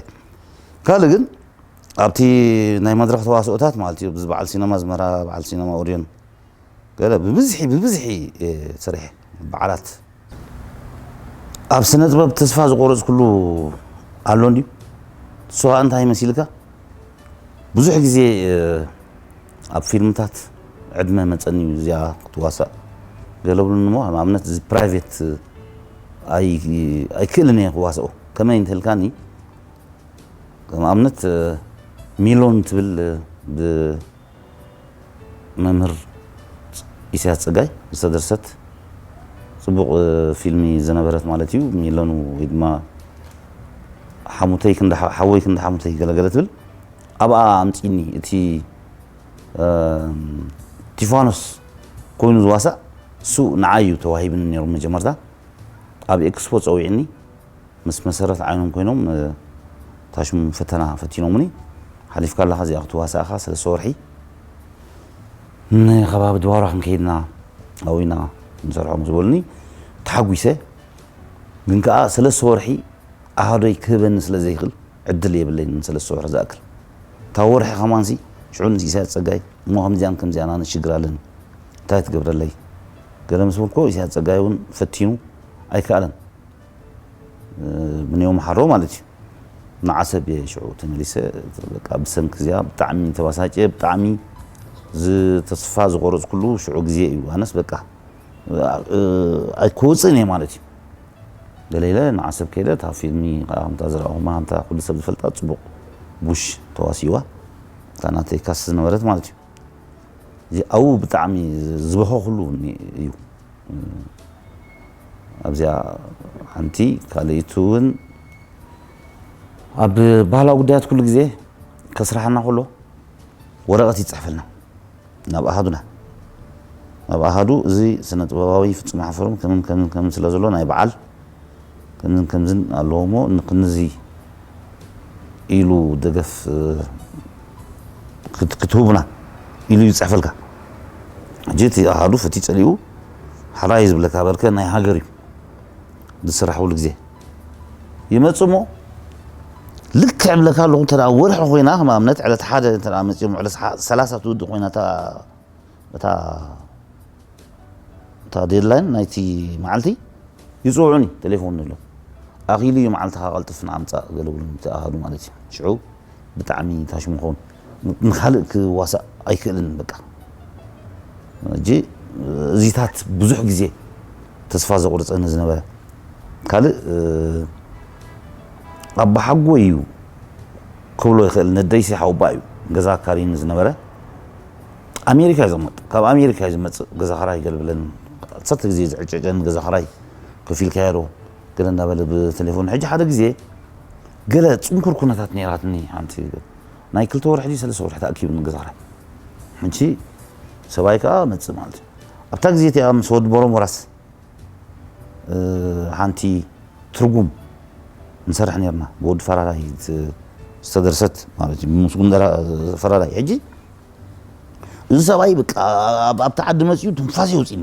ካልእ ግን ኣብቲ ናይ መድረክ ተዋስኦታት ማለት እዩ በዓል ሲነማ ኣዝመራ፣ በዓል ሲነማ ኦድዮን ገለ ብብዝሒ ብብዝሒ እየ ሰሪሐ። በዓላት ኣብ ስነ ጥበብ ተስፋ ዝቆረፅኩሉ ኣሎ እንድዩ። ንሱ ከዓ እንታይ መሲልካ ብዙሕ ግዜ ኣብ ፊልምታት ዕድመ መፀኒ እዩ እዚኣ ክትዋሳእ ገለ ብሉኒ እሞ ንኣብነት እዚ ፕራይቬት ኣይክእልን እየ ክዋስኦ። ከመይ እንተልካኒ ከም ኣብነት ሚሎን ትብል ብ መምህር ኢሳያስ ፀጋይ ዝተደርሰት ፅቡቕ ፊልሚ ዝነበረት ማለት እዩ። ሚለኑ ወይ ድማ ሓሙተይ ክንዲ ሓ- ሓወይ ክንዲ ሓሙተይ ገለገለ ትብል ኣብኣ ኣምፂኒ እቲ ቲፋኖስ ኮይኑ ዝዋሳእ እሱ ንዓይ እዩ ተዋሂብኒ ነይሩ መጀመርታ ኣብ ኤክስፖ ፀዊዕኒ ምስ መሰረት ዓይኖም ኮይኖም ታሽሙ ፈተና ፈቲኖምኒ ሓሊፍካ ኣለካ እዚኣ ክትዋሳእካ ሰለስተ ወርሒ ንከባቢ ድዋሮ ክንከይድና ኣብኡ ኢና ንሰርሖም ዝበሉኒ ተሓጒሰ ግን ከዓ ሰለስተ ወርሒ ኣሃዶይ ክህበኒ ስለ ዘይክእል ዕድል የብለይን ሰለስተ ወርሒ ዝኣክል እታ ወርሒ ከማንሲ ሽዑ ንኢሳያስ ፀጋይ እሞ ከምዚኣን ከምዚኣን ኣነ ሽግር ኣለኒ እንታይ ትገብረለይ ገለ ምስ በልኮ ኢሳያስ ፀጋይ እውን ፈቲኑ ኣይከኣለን ብንዮም ሓሮ ማለት እዩ ንዓሰብ እየ ሽዑ ተመሊሰ በቃ ብሰንኪ እዚኣ ብጣዕሚ ተባሳጨ ብጣዕሚ ዝተስፋ ዝቆረፅኩሉ ሽዑ ግዜ እዩ ኣነስ በቃ ኣይክወፅእን እየ ማለት እዩ ገለ ኢለ ንዓሰብ ከይደ እታ ፊልሚ ከዓ ከምታ ዝረኣኹማ ከምታ ኩሉ ሰብ ዝፈልጣ ፅቡቕ ቡሽ ተዋሲዋ እታ ናተይ ካስ ዝነበረት ማለት እዩ እዚ ኣብኡ ብጣዕሚ ዝበኸኹሉ እዩ ኣብዚኣ ሓንቲ ካልኣይቲ እውን ኣብ ባህላዊ ጉዳያት ኩሉ ግዜ ከስራሓና ከሎ ወረቐት ይፅሕፈልና ናብ ኣሃዱና ናብ ኣሃዱ እዚ ስነ ጥበባዊ ፍፁም ሓፈሮም ከምን ከምን ከምን ስለ ዘሎ ናይ በዓል ከምን ከምዝን ኣለዎ እሞ ንክንዚ ኢሉ ደገፍ ክትህቡና ኢሉ ይፅሕፈልካ። ሕጂ እቲ ኣሃዱ ፈቲ ፀሊኡ ሓራይ ዝብለካ በርከ ናይ ሃገር እዩ ዝስራሕ። ኩሉ ግዜ ይመፅእ እሞ ልክዕ እብለካ ኣለኹ። እንተ ወርሒ ኮይና ከም ኣብነት ዕለት ሓደ እንተ መፅኦም ዕለት ሰላሳ ትውድእ ኮይና እታ ዴድላይን ናይቲ መዓልቲ ይፅውዑኒ ቴሌፎን ኣሎ። ኣኺሉ እዩ መዓልትኻ ቀልጥፍ ንኣምፃእ ገለብሉ እቲ ኣሃዱ ማለት እዩ። ሽዑ ብጣዕሚ ታሽሙ ኸውን ንካልእ ክዋሳእ ኣይክእልን። በቃ እጂ እዚታት ብዙሕ ግዜ ተስፋ ዘቑርፀኒ ዝነበረ። ካልእ ኣባሓጎ እዩ ክብሎ ይኽእል። ነደይሲ ሓውባ እዩ ገዛ ኣካሪኒ ዝነበረ። ኣሜሪካ እዩ ዝቕመጥ። ካብ ኣሜሪካ እዩ ዝመፅእ። ገዛ ኽራይ ይገልብለን። ዓሰርተ ግዜ ዝዕጨጨን ገዛ ኽራይ ከፊልካዮ ዶ ገለ እናበለ ብቴሌፎን። ሕጂ ሓደ ግዜ ገለ ፅንኩር ኩነታት ነይራትኒ። ሓንቲ ናይ ክልተ ወርሒ ድዩ ሰለስተ ወርሒ ተኣኪብኒ ገዛ ኽራይ። ሕጂ ሰብኣይ ከዓ መፅእ ማለት እዩ። ኣብታ ግዜ እቲኣ ምስ ወዲ ቦሮም ወራስ ሓንቲ ትርጉም ንሰርሕ ነርና ብወዲ ፈራዳይ ዝተደርሰት ማለት እዩ። ምስጉን ፈራዳይ። ሕጂ እዚ ሰብኣይ በቃ ኣብቲ ዓዲ መፅኡ ትንፋስ የውፅኒ።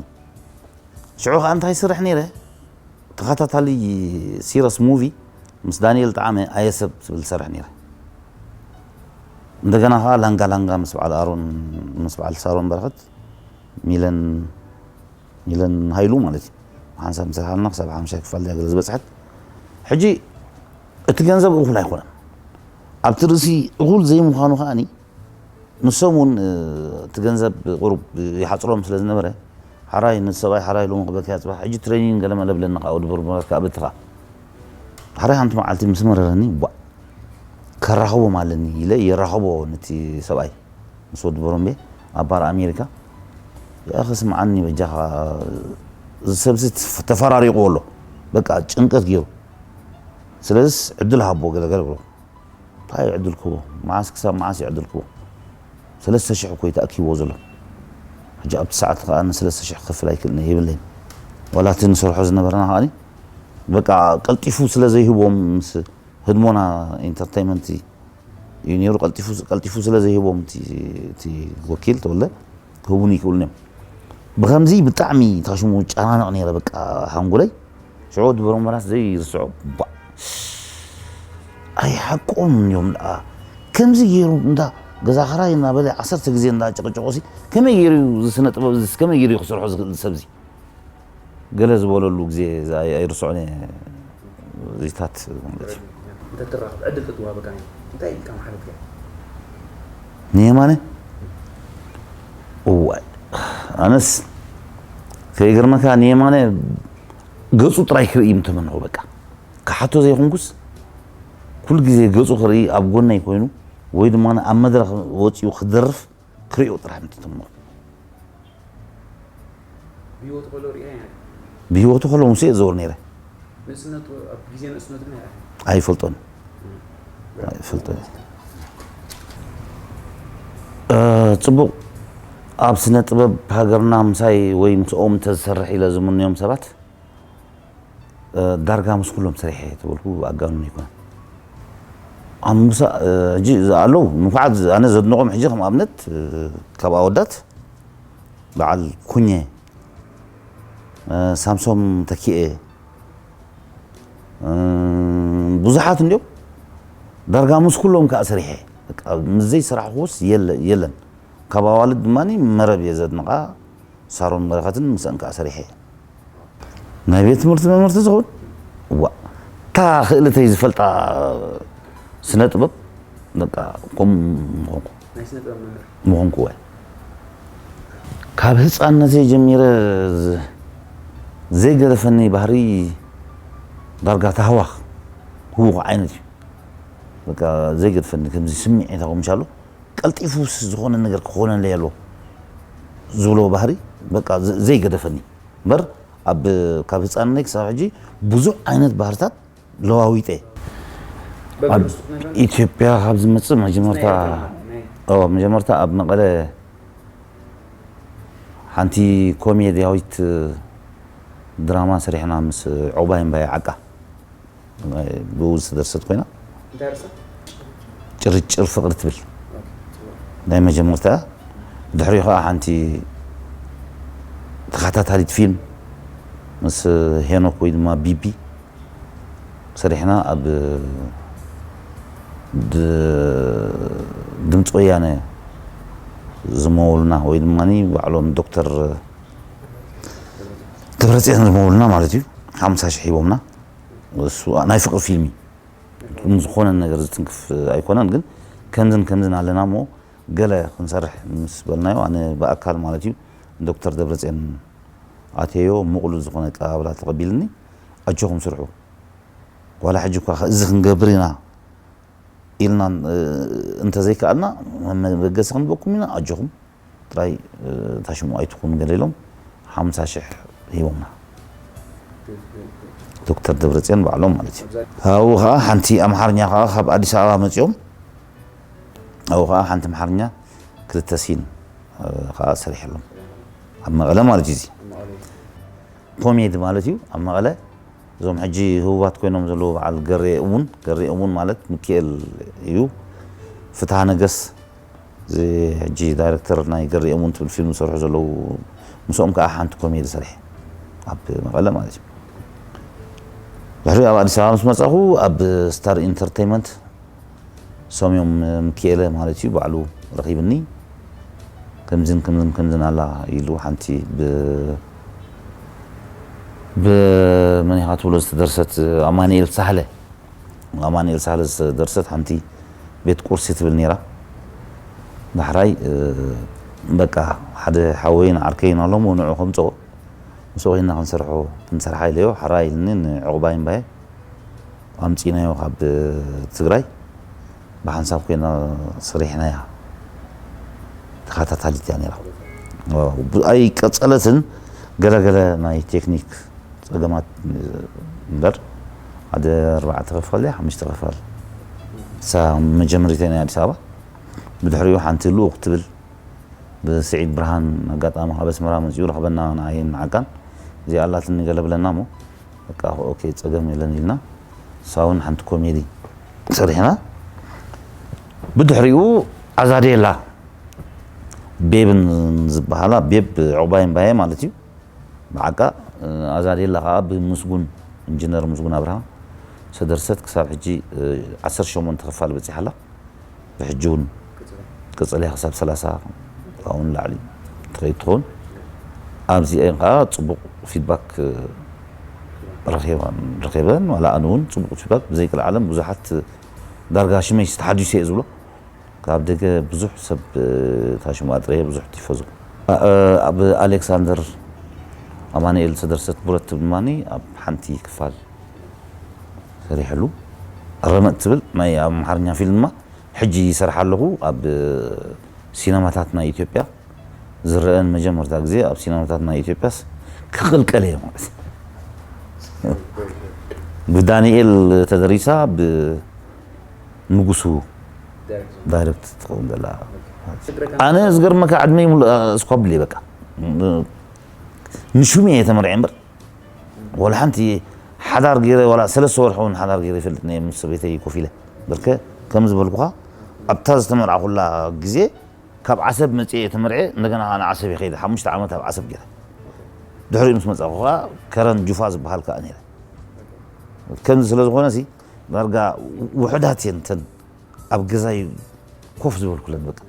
ሽዑ ከዓ እንታይ ይሰርሕ ነይረ? ተኸታታሊ ሲረስ ሙቪ ምስ ዳንኤል ጣዓመ ኣየሰብ ትብል ዝሰርሕ ነይረ። እንደገና ከዓ ላንጋ ላንጋ ምስ በዓል ኣሮን ምስ በዓል ሳሮን በረኸት ሚለን ሚለን ሃይሉ ማለት እዩ። ሓንሳብ ምሰሓልና ክሳብ ሓምሻይ ክፋል ድያ ገለ ዝበፅሐት። ሕጂ እቲ ገንዘብ እኹል ኣይኮነን። ኣብቲ ርእሲ እኹል ዘይምዃኑ ከዓኒ ንሶም እውን እቲ ገንዘብ ቁሩብ ይሓፅሮም ስለ ዝነበረ ሓራይ ንሰብኣይ ሓራይ ሎሚ ክበክያ ፅባሕ ሕጂ ትሬኒን ገለ መለ ብለኒ ከዓ ወዲ በርበራት ከዓ በቲ ከዓ ሓራይ ሓንቲ መዓልቲ ምስ መረረኒ ቧ ከራኽቦም ኣለኒ ኢለ የራኽቦ ነቲ ሰብኣይ ምስ ወዲ ቦሮምቤ ኣብ ባር ኣሜሪካ። ያኺ ስምዓኒ በጃኻ እዚ ሰብዚ ተፈራሪቑ ኣሎ። በቃ ጭንቀት ገይሩ። ስለዚስ ዕድል ሃቦ ገለገለ ብሎ። እንታይ ዕድል ክቦ? መዓስ ክሳብ መዓስ እዩ ዕድል ክቦ? ሰለስተ ሽሕ እኮ እዩ ተኣኪብዎ ዘሎ። ሕጂ ኣብቲ ሰዓት ከዓ ንሰለስተ ሽሕ ክኸፍል ኣይክእልን እየ፣ የብለይን። ዋላ እቲ ንሰርሖ ዝነበረና ከዓ በቃ ቀልጢፉ ስለ ዘይህቦም ምስ ህድሞና ኢንተርቴይመንት እዩ ነይሩ። ቀልጢፉ ቀልጢፉ ስለ ዘይህቦም እቲ እቲ ወኪል ተወልደ ክህቡኒ ይክእሉን እዮም። ብከምዚ ብጣዕሚ ታሽሙ ጨናነቕ ነይረ በቃ ሓንጎለይ። ሽዑ ድበሮም መራስ ዘይርስዖ ባ ኣይሓቆም እዮም ደኣ ከምዚ ገይሩ እንዳ ገዛ ኽራይ እናበለ ዓሰርተ ግዜ እንዳ ጨቀጨቆሲ ከመይ ገይሩ እዩ እዚ ስነ ጥበብ እዚ ከመይ ገይሩ እዩ ክሰርሖ ዝኽእል ሰብዚ ገለ ዝበለሉ ግዜ ኣይርስዖን እየ። እዚታት ማለት እዩ። እንተትራኸብ ዕድል ተትዋሃበካ እንታይ ኢልካ ምሓለፍካ? ንየማነ እዋይ ኣነስ ከይገርመካ ንየማነ ገፁ ጥራይ ክርኢ ምተመንኹ በቃ ክሓቶ ዘይኮንኩስ ኩሉ ግዜ ገፁ ክርኢ ኣብ ጎነይ ኮይኑ ወይ ድማ ኣብ መድረኽ ወፂኡ ክደርፍ ክርእዮ ጥራሕ ምተመንኹ። ብህይወቱ ከሎ ሪኣ እያ። ብህይወቱ ከሎ ምስ እየ ዝዘውር ነይረ። ንእስነቱ ኣብ ግዜ ንእስነቱ ግን ኣይረኣን። ኣይፈልጦን ኣይፈልጦን። እ፣ ፅቡቕ ኣብ ስነ ጥበብ ሃገርና ምሳይ ወይ ምስኦም እንተዝሰርሕ ኢለ ዝምንዮም ሰባት እ፣ ዳርጋ ምስ ኩሎም ሰሪሐ እየ ተበልኩ ኣጋንኖ ኣይኮነን። ኣብ ሙሳ እ፣ ሕጂ ኣለዉ ንፉዓት ኣነ ዘድንቖም ሕጂ ከም ኣብነት እ፣ ካብ ኣወዳት በዓል ኩኘ ሳምሶም ተኪኤ ብዙሓት እንዲዮም ዳርጋ ምስ ኩሎም ከዓ ሰሪሐ ምስ ዘይሰራሕኩስ የለን። ካብ ኣዋልድ ድማ መረብ እየ ዘድንቓ ሳሮን በረኸትን ምስአን ከዓ ሰሪሐ። ናይ ቤት ትምህርቲ መምህርቲ ዝኸውን ዋ እታ ክእልተይ ዝፈልጣ ስነ ጥበብ በቃ ከምኡ ምኾንኩ ናይ ስነ ጥበብ መምህር ምኾንኩ እወ ካብ ህፃንነተይ ጀሚረ ዝ- ዘይገደፈኒ ባህሪ ዳርጋ ታህዋኽ ህውኽ ዓይነት እዩ በቃ ዘይገድፈኒ ከምዚ ስምዒት ኣቑምሻሉ ቀልጢፉ ዝኾነ ነገር ክኾነለይ ኣለዎ ዝብሎ ባህሪ በቃ ዘ- ዘይገደፈኒ እምበር ኣብ ካብ ህፃንነይ ክሳብ ሕጂ ብዙሕ ዓይነት ባህርታት ለዋዊጠ ኣብ ኢትዮጵያ ካብ ዝመፅእ መጀመርታ ኦ መጀመርታ ኣብ መቐለ ሓንቲ ኮሜድያዊት ድራማ ሰሪሕና ምስ ዑባይ እምባይ ዓቃ ብኡ ዝተደርሰት ኮይና እንታይ ርእሳ? ጭርጭር ፍቕሪ ትብል ናይ መጀመርታ። ድሕሪኡ ከዓ ሓንቲ ተኸታታሊት ፊልም ምስ ሄኖክ ወይ ድማ ቢቢ ሰሪሕና ኣብ ድ- ድምፂ ወያነ ዝመወሉና ወይ ድማ ባዕሎም ዶክተር ደብረፅዮን ዝመወሉና ማለት እዩ። ሓምሳ ሺሕ ሂቦምና። እሱ ናይ ፍቕሪ ፊልም እዩ። ዝኾነ ነገር ዝትንክፍ ኣይኮነን፣ ግን ከምዝን ከምዝን ኣለና እሞ ገለ ክንሰርሕ ምስ በልናዮ፣ ኣነ ብኣካል ማለት እዩ ዶክተር ደብረፅዮን ኣተዮ ምቕሉል ዝኾነ ኣቀባብላ ተቐቢልኒ። ኣጆኹም ስርሑ፣ ዋላ ሕጂ እኳ እዚ ክንገብር ኢና ኢልና እንተዘይከኣልና መበገሲ ክንበኩም ኢና። ኣጆኹም ጥራይ ታሽሙ ኣይትኹኑ ገለ ኢሎም ሓምሳ ሽሕ ሂቦምና። ዶክተር ደብረፅዮን ባዕሎም ማለት እዩ። ካብኡ ከዓ ሓንቲ ኣምሓርኛ ከዓ ካብ ኣዲስ ኣበባ መፂኦም። ኣብኡ ከዓ ሓንቲ ኣምሓርኛ ክልተ ሲን ከዓ ሰሪሐሎም ኣብ መቐለ ማለት እዩ። እዚ ኮሜዲ ማለት እዩ። ኣብ መቐለ እዞም ሕጂ ህቡባት ኮይኖም ዘለዉ በዓል ገሬ እሙን፣ ገሬ እሙን ማለት ሚኪኤል እዩ። ፍትሃ ነገስ እዚ ሕጂ ዳይሬክተር ናይ ገሬ እሙን ትብል ፊልም ዝሰርሑ ዘለዉ፣ ምስኦም ከዓ ሓንቲ ኮሜዲ ሰሪሐ ኣብ መቐለ ማለት እዩ። ድሕሪ ኣብ ኣዲስ ኣበባ ምስ መጻኹ ኣብ ስታር ኢንተርቴይመንት ሰምዮም ምክኤለ ማለት እዩ ባዕሉ ረኺብኒ። ከምዝን ከምዝን ከምዝን ኣላ ኢሉ ሓንቲ ብ ብመን ኢኻ ትብሎ ዝተደርሰት ኣማኑኤል ሳህለ ኣማኑኤል ሳህለ ዝተደርሰት ሓንቲ ቤት ቁርሲ ትብል ነይራ። ዳሕራይ በቃ ሓደ ሓወይን ዓርከይን ኣሎ እሞ ንዑ ከምፅኦ ምስኡ ኮይና ክንሰርሖ ክንሰርሓ ኢለዮ። ሓራይ ኢልኒ ንዕቑባይ እምባየ ኣምፂናዮ ካብ ትግራይ ብሓንሳብ ኮይና ሰሪሕናያ። ተኸታታሊት እያ ነይራ። ኣይቀፀለትን። ገለገለ ናይ ቴክኒክ ፀገማት እምበር ሓደ ኣርባዕተ ክፋል ድያ ሓሙሽተ ክፋል እሳ መጀመሪተይ ናይ ኣዲስ ኣበባ። ብድሕሪኡ ሓንቲ ልኡኽ ትብል ብስዒድ ብርሃን ኣጋጣሚ ካብ ኣስመራ መፂኡ ረኽበና ንዓይን ንዓቃን እዚኣ ኣላትኒ ገለ ብለና እሞ በቃ ኦኬ ፀገም የለን ኢልና እሳ እውን ሓንቲ ኮሜዲ ሰሪሕና። ብድሕሪኡ ኣዛዴላ ቤብን ዝበሃላ ቤብ ዕቑባይ እምባየ ማለት እዩ። ብዓቃ ኣዛዴላ ከዓ ብምስጉን ኢንጂነር ምስጉን ኣብርሃ ዝተደርሰት ክሳብ ሕጂ ዓሰርተ ሸሞንተ ክፋል በፂሓ ኣላ። ብሕጂ እውን ቅፅልያ ክሳብ ሰላሳ ካብኡ ንላዕሊ ትኸይድ ትኸውን። ኣብዚአን ከዓ ፅቡቕ ፊድባክ ረኺበን ዋላ ኣነ እውን ፅቡቕ ፊድባክ ብዘይቅልዓለም ብዙሓት ዳርጋ ሽመይ ተሓዲሱ እየ ዝብሎ ካብ ደገ ብዙሕ ሰብ ታሽሙ ኣጥረየ ብዙሕ ቲፎዞ ኣብ ኣሌክሳንደር ኣማኑኤል ዝተደርሰት ብረት ድማ ኣብ ሓንቲ ክፋል ሰሪሐሉ። ረመጥ ትብል ናይ ኣምሓርኛ ፊልም ድማ ሕጂ ይሰርሕ ኣለኹ ኣብ ሲነማታት ናይ ኢትዮጵያ ዝረአን መጀመርታ ግዜ ኣብ ሲነማታት ናይ ኢትዮጵያስ ክቕልቀል እየ ማለት ብዳንኤል ተደሪሳ ብንጉሱ ዳይሬክት ትኸውን ዘላ ኣነ ዝገርመካ ዕድመይ ሙሉእ እስኳ ብለ በቃ ንሹም እየ ተመርዐ እምበር ወላ ሓንቲ ሓዳር ገይረ ዋላ ሰለስተ ወርሒ እውን ሓዳር ገይረ ይፈልጥ ነየ ምስ ሰበይተይ ኮፍ ኢለ በርከ ከም ዝበልኩኻ ኣብታ ዝተመርዓኹላ ግዜ ካብ ዓሰብ መፅአ እየ ተመርዐ እንደገና ከዓ ንዓሰብ እየ ከይደ ሓሙሽተ ዓመት ኣብ ዓሰብ ገይረ ድሕሪኡ ምስ መፃኹ ከዓ ከረን ጁፋ ዝበሃል ከዓ ነይረ ከምዚ ስለ ዝኾነ ሲ ዳርጋ ውሑዳት እየን ተን ኣብ ገዛይ ኮፍ ዝበልኩለን በቃ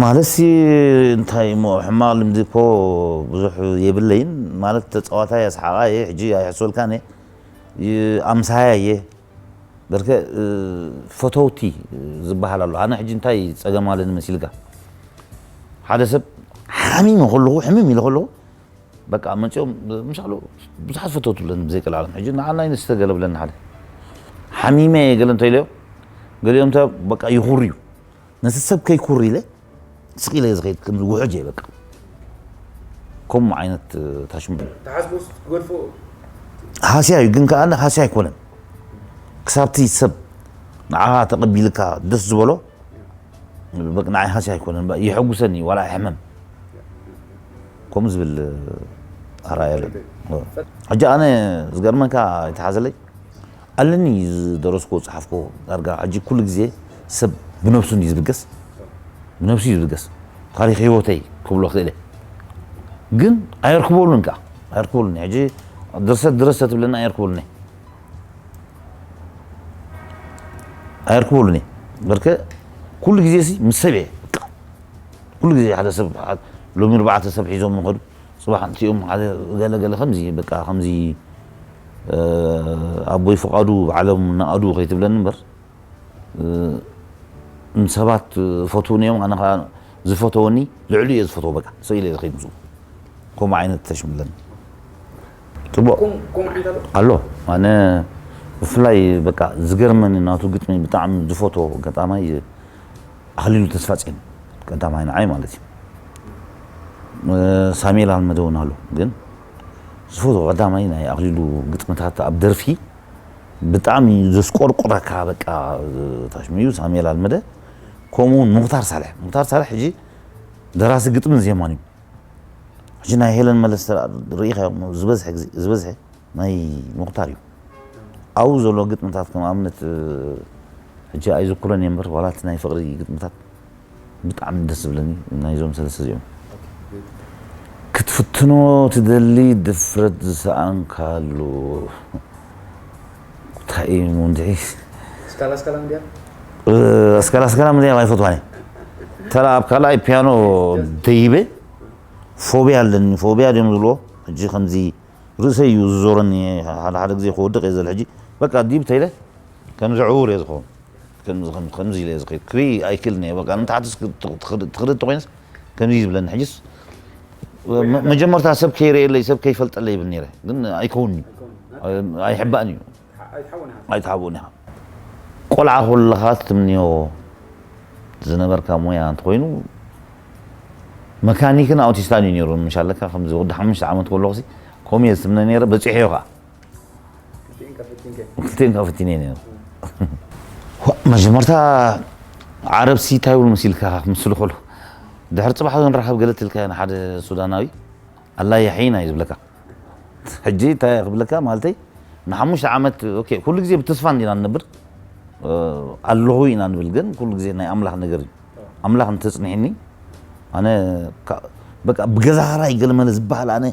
ማለትሲ እንታይ እሞ ሕማቕ ልምዲ እኮ ብዙሕ የብለይን ማለት ተፃዋታይ ኣስሓቓ እየ ሕጂ ኣይሕስበልካን እየ ኣምሳያ እየ በርከ ፈተውቲ ዝበሃል ኣሎ ኣነ ሕጂ እንታይ ፀገም ኣለኒ መሲልካ ሓደ ሰብ ሓሚመ ከለኹ ሕምም ኢለ ከለኹ በቃ መፂኦም ምሻሉ ብዙሓት ፈተውቲ ብለኒ ብዘይቀልዓለም ሕጂ ንዓና ይንስተ ገለ ብለኒ ሓደ ሓሚመ ገለ እንተ ኢለዮ ገሊኦም እንተ በቃ ይኹር እዩ ነቲ ሰብ ከይኩር ኢለ ስቕ ኢለ ዝኸይድ ከም ውሕጅ እየ በቃ ከምኡ ዓይነት ታሽሙ ተሓስቦስ ትገድፎ ሃስያ እዩ ግን ከዓ ሃስያ ኣይኮነን ክሳብቲ ሰብ ንዓኻ ተቐቢልካ ደስ ዝበሎ ንዓይ ሃስያ ኣይኮነን የሐጉሰኒ ዋላ ሕመም ከምኡ ዝብል ኣርኣያ ኣለኒ ሕጂ ኣነ ዝገርመካ ይተሓዘለይ ኣለኒ ዝደረስኩዎ ዝጸሓፍኩዎ ዳርጋ ሕጂ ኩሉ ግዜ ሰብ ብነብሱ እንድዩ ዝብገስ፣ ብነብሱ እዩ ዝብገስ። ታሪኽ ህይወተይ ክብሎ ክእል እየ። ግን ኣየርክበሉን ከኣ፣ ኣየርክበሉን እየ። ሕጂ ድርሰት ድረስ ተትብለኒ ኣየርክበሉን እየ። ኣየርክበሉን እየ። በርከ ኩሉ ግዜ ሲ ምስ ሰብ እየ። በቃ ኩሉ ግዜ ሓደ ሰብ፣ ሎሚ ኣርባዕተ ሰብ ሒዞም ይኸዱ፣ ጽባሕ እንቲኦም ሓደ ገለ ገለ ከምዚ፣ በቃ ከምዚ፣ እ፣ ኣቦይ ፍቓዱ ባዕሎም ነኣዱ ከይትብለኒ እምበር፣ እ፣ ንሰባት ፈትውኒ እዮም፣ ኣነ ኸኣ ዝፈተወኒ ልዕሉ እየ ዝፈትዎ፣ በቃ ስቕ ኢለ እየ ዝኸይድ ምስኡ። ከምኡ ዓይነት ተሽምለኒ። ጽቡቕ። ከምኡ፣ ከምኡ ዓይነት ኣሎ? ኣሎ። ኣነ ብፍላይ በቃ ዝገርመኒ ናቱ ግጥሚ ብጣዕሚ ዝፈትዎ ገጣማይ ኣኽሊሉ ተስፋጽዮን፣ ቀዳማይ ንዓይ ማለት እዩ። እ፣ ሳሙኤል ኣልመደ እውን ኣሎ፣ ግን ዝፈትዎ ቀዳማይ ናይ ኣኽሊሉ ግጥምታት ኣብ ደርፊ ብጣዕሚ ዘስቆርቁረካ፣ በቃ ታሽሙ እዩ ሳሙኤል ኣልመደ። ከምኡ እውን ሙኽታር ሳልሕ፣ ሙኽታር ሳልሕ ሕጂ ደራሲ ግጥምን ዜማን እዩ። ሕጂ ናይ ሄለን መለስ ተራ-፣ ርኢኻዮ፣ ዝበዝሐ ግዜ፣ ዝበዝሐ ናይ ሙኽታር እዩ። ኣብኡ ዘሎ ግጥምታት ከም ኣብነት፣ እ፣ ሕጂ ኣይዝክሮን እየ እምበር፣ ዋላ እቲ ናይ ፍቕሪ ግጥምታት ብጣዕሚ ደስ ዝብለኒ ናይዞም ሰለስተ እዚኦም። ክትፍትኖ ትደሊ ድፍረት ዝሰኣንካሉ እንታይ እዩ እንድዒ? ስካላ ስካላ እንድያ? እ፣ ኣስካላ ኣስካላ ምድያ ኣይፈትዋን እየ። ተላ ኣብ ካልኣይ ፒያኖ ደይበ ፎቢያ ኣለኒ። ፎቢያ ድዮም ዝብልዎ? ሕጂ ከምዚ ርእሰይ እዩ ዝዞረኒ፣ ሓደ ሓደ ግዜ ክወድቕ እየ ዝብል። ሕጂ በቃ ዲብ ተይለ ከምዚ ዕዉር እየ ዝኸውን። ከምዚ፣ ከም-፣ ከምዚ ኢለ እየ ዝኸይድ። ክርኢ ኣይክእልን እየ። በቃ ንታሕቲ እስክ-፣ ትኽ-፣ ትኽድ-፣ ትኽድ እንተኾይንስ ከምዚ እዩ ዝብለኒ። ሕጂስ መ-፣ መጀመርታ ሰብ ከይርእየለይ፣ ሰብ ከይፈልጠለይ ይብል ነይረ። ግን ኣይከውን'ዩ። ኣይሕባእን እዩ። ኣይትሓብኦን ኢኻ። ቆልዓ ከለኻ ትምንዮ ዝነበርካ ሞያ እንተኾይኑ፣ መካኒክን ኣውቲስታን እዩ ነይሩ። ምሽ ኣለካ፣ ከምዚ ወዲ ሓሙሽተ ዓመት ከለኹሲ ከምኡ እየ ዝትምነ ነይረ፣ በጺሐዮ ኸኣ። ክልቲኤን ካብ ፈቲንከ? ክልቲኤን ካብ ፈቲነ ነይረ። ዋ፣ መጀመርታ ዓረብሲ እንታይ ይብሉ መሲልካ ክምስሉ ከሎ፣ ድሕሪ ጽባሕ ክንራኸብ ገለ ትልካ ንሓደ ሱዳናዊ፣ ኣላ የሕይና እዩ ዝብለካ። ሕጂ እንታይ ክብለካ ማለተይ፣ ንሓሙሽተ ዓመት፣ ኦኬ፣ ኩሉ ግዜ ብተስፋ እንዲና ንነብር፣ እ፣ ኣለኹ ኢና ንብል፣ ግን ኩሉ ግዜ ናይ ኣምላኽ ነገር እዩ። ኣምላኽ እንተጽኒሕኒ፣ ኣነ ካ-፣ በቃ ብገዛ ራይ ገለመለ ዝበሃል ኣነ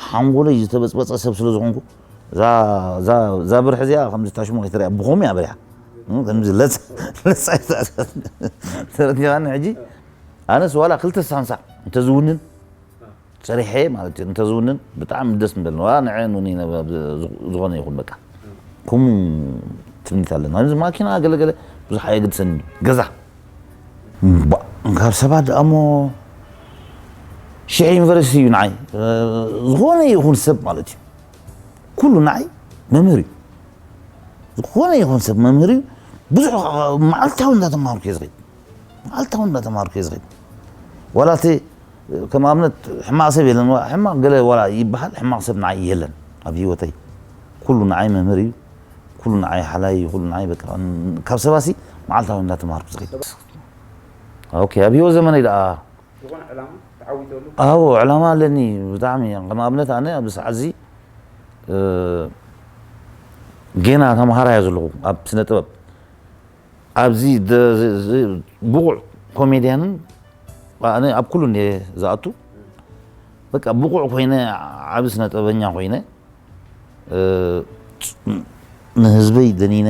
ሓንጎለይ ዝተበጽበጸ ሰብ ስለ ዝኾንኩ፣ እዛ፣ እዛ፣ እዛ ብርሒ እዚኣ ከምዚ ታሽሙ ከይትሪኣ ብኸምኡ እያ በሪሓ። እ፣ ከምዚ ለጽ-፣ ለጻ-፣ ተረዲኻኒ ሕጂ? ኣነስ ዋላ ክልተ ሳንሳዕ እንተዝውንን፣ ሰሪሐ ማለት እዩ። እንተዝውንን ብጣዕሚ ደስ ምበለኒ። ዋላ ንዐ ኑኒ ነበ-፣ ዝኾነ ይኹን በቃ። ከምኡ ትምኒት ኣለኒ። ከምዚ ማኪና ገለገለ ብዙሕ ኣየግድሰኒ። ገዛ። እምባ-፣ ካብ ሰባት ደኣ እሞ ሽሕ ዩኒቨርሲቲ እዩ ንዓይ። እ፣ ዝኾነ ይኹን ሰብ ማለት እዩ። ኩሉ ንዓይ መምህር እዩ። ዝኾነ ይኹን ሰብ መምህር እዩ። ብዙሕ መዓልታዊ እንዳተማሃርኩ እየ ዝኸይድ። መዓልታዊ እንዳተማሃርኩ እየ ዝኸይድ። ዋላ እቲ ከም ኣብነት ሕማቕ ሰብ የለን። ዋ-፣ ሕማቕ ገለ ዋላ ይበሃል፣ ሕማቕ ሰብ ንዓይ የለን ኣብ ህይወተይ። ኩሉ ንዓይ መምህር እዩ። ኩሉ ንዓይ ሓላይ እዩ። ኩሉ ንዓይ በቃ፣ ን-፣ ካብ ሰባሲ መዓልታዊ እንዳተማሃርኩ ዝኸይድ። ኦኬ፣ ኣብ ህይወት ዘመነይ ደኣ ዝኾነ ዕላማ ተዓዊተሉ? ኣዎ፣ ዕላማ ኣለኒ ብጣዕሚ። ከም ኣብነት ኣነ ኣብዚ ሰዓት እዚ፣ እ፣ ጌና ተምሃራይ እየ ዘለኹ ኣብ ስነ ጥበብ። ኣብዚ ደ-፣ ዝ-፣ ዝ-፣ ብቑዕ ኮሜድያንን ኣነ ኣብ ኩሉ እንድየ ዝኣቱ። በቃ ብቑዕ ኮይነ ዓቢ ስነ ጥበበኛ ኮይነ፣ እ፣ ንህዝበይ ደኒነ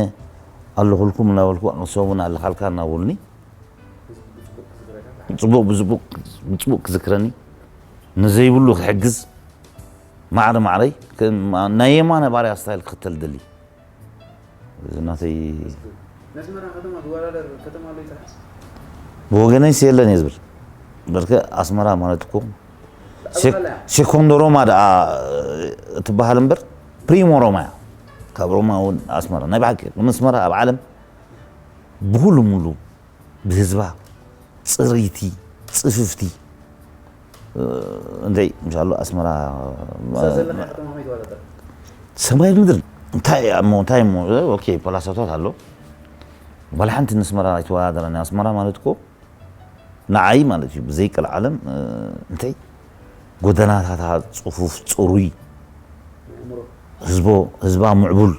ኣለኹልኩም እናበልኩ፣ ንሶም እውን ኣለኻልካ እናበሉኒ፣ ጽቡቕ ብጽቡቕ፣ ብጽቡቕ ክዝክረኒ፣ ንዘይብሉ ክሕግዝ፣ ማዕረ ማዕረይ፣ ከም ናይ የማነ ባርያ ስታይል ክኽተል ደሊ። እዚ ናተይ ነስመራ ከተማ ዝወዳደር ከተማ ኣሎ ይትሓስ? ብወገነይስ የለን እየ ዝብል። በርከ ኣስመራ ማለት እኮ ሴክ-፣ ኣስመራ እያ። ሴኮንዶ ሮማ ደኣ እትበሃል እምበር፣ ፕሪሞ ሮማ እያ። ካብ ሮማ እውን ኣስመራ። ናይ ብሓቂ፣ ኣስመራ ኣብ ዓለም ብኹሉ ሙሉ ብህዝባ፣ ጽርይቲ፣ ጽፍፍቲ፣ እ፣ እንታይ፣ ምሻሎ ኣስመራ፣ እዛ ዘለኻ ከተማ ከመይ ትወዳደር? ሰማይ ምድሪ። እንታይ እሞ፣ እንታይ እሞ፣ ኦኬ፣ ፖላሳታት ኣሎ። ዋላ ሓንቲ ንስመራ ኣይተወዳደረን። ኣስመራ ማለት እኮ ንዓይ ማለት እዩ፣ ብዘይ ቀልዓለም፣ እ፣ እንታይ፣ ጎደናታታ ጽፉፍ፣ ጽሩይ፣ ህዝቦ-፣ ህዝባ ምዕቡል፣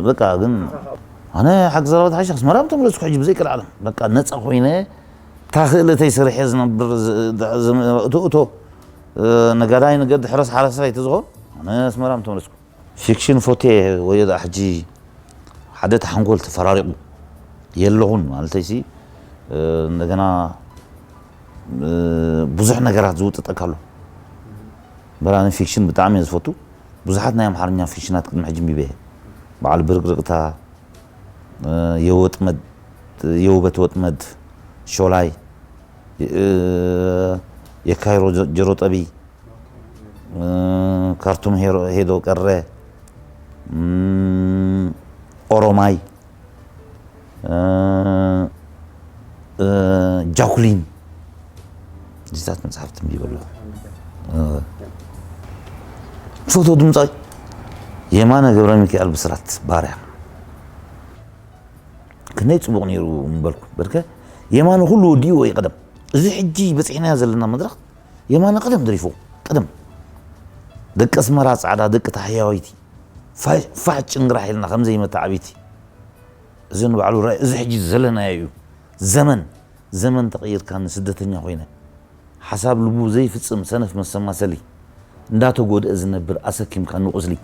በቃ ግን ኣነ ሓቂ ዘረባ ተሓይሽ ኣስመራ ምተመለስኩ ሕጂ ብዘይ ቀልዓለም በቃ ነፃ ኮይነ እታ ክእለተይ ሰሪሐ ዝነብር እቶ እቶ ነጋዳይ ንገድ ሕረስ ሓረሳይ ተዝኾን ኣነ ኣስመራ ምተመለስኩ። ፊክሽን ፎቴ ወይ ደኣ ሕጂ ሓደ ተሓንጎል ተፈራሪቑ የለኹን ማለተይሲ እንደገና ብዙሕ ነገራት ዝውጥጠካ ኣሎ። በራኒ ፊክሽን ብጣዕሚ እየ ዝፈቱ። ብዙሓት ናይ ኣምሓርኛ ፊክሽናት ቅድሚ ሕጂ ሚበ በዓል ብርቅርቅታ፣ የወጥመድ፣ የውበት ወጥመድ፣ ሾላይ፣ የካይሮ ጀሮጠቢ፣ ካርቱም ሄዶ ቀረ፣ ኦሮማይ፣ ጃኩሊን እዚታት መፅሓፍ ትንቢበሉ ፎቶ ድምፃዊ የማነ ገብረ ሚካኤል ብስራት ባርያ ክንደይ ፅቡቕ ነይሩ ምበልኩ በርከ የማነ ኩሉ ወዲኡ ወይ ቀደም እዚ ሕጂ በፂሕናዮ ዘለና መድረክ የማነ ቀደም ደሪፉ ቀደም ደቂ ኣስመራ ፃዕዳ ደቂ ታሕያወይቲ ፋሕ ጭንግራሕ ኢልና ከምዘይመታ ዓብይቲ እዚ ንባዕሉ ራእይ እዚ ሕጂ ዘለናዮ እዩ ዘመን ዘመን ተቐይርካ ንስደተኛ ኮይነ ሓሳብ ልቡ ዘይፍጽም ሰነፍ መሰማሰሊ እንዳተጎድአ ዝነብር ኣሰኪምካ ንቁስሊ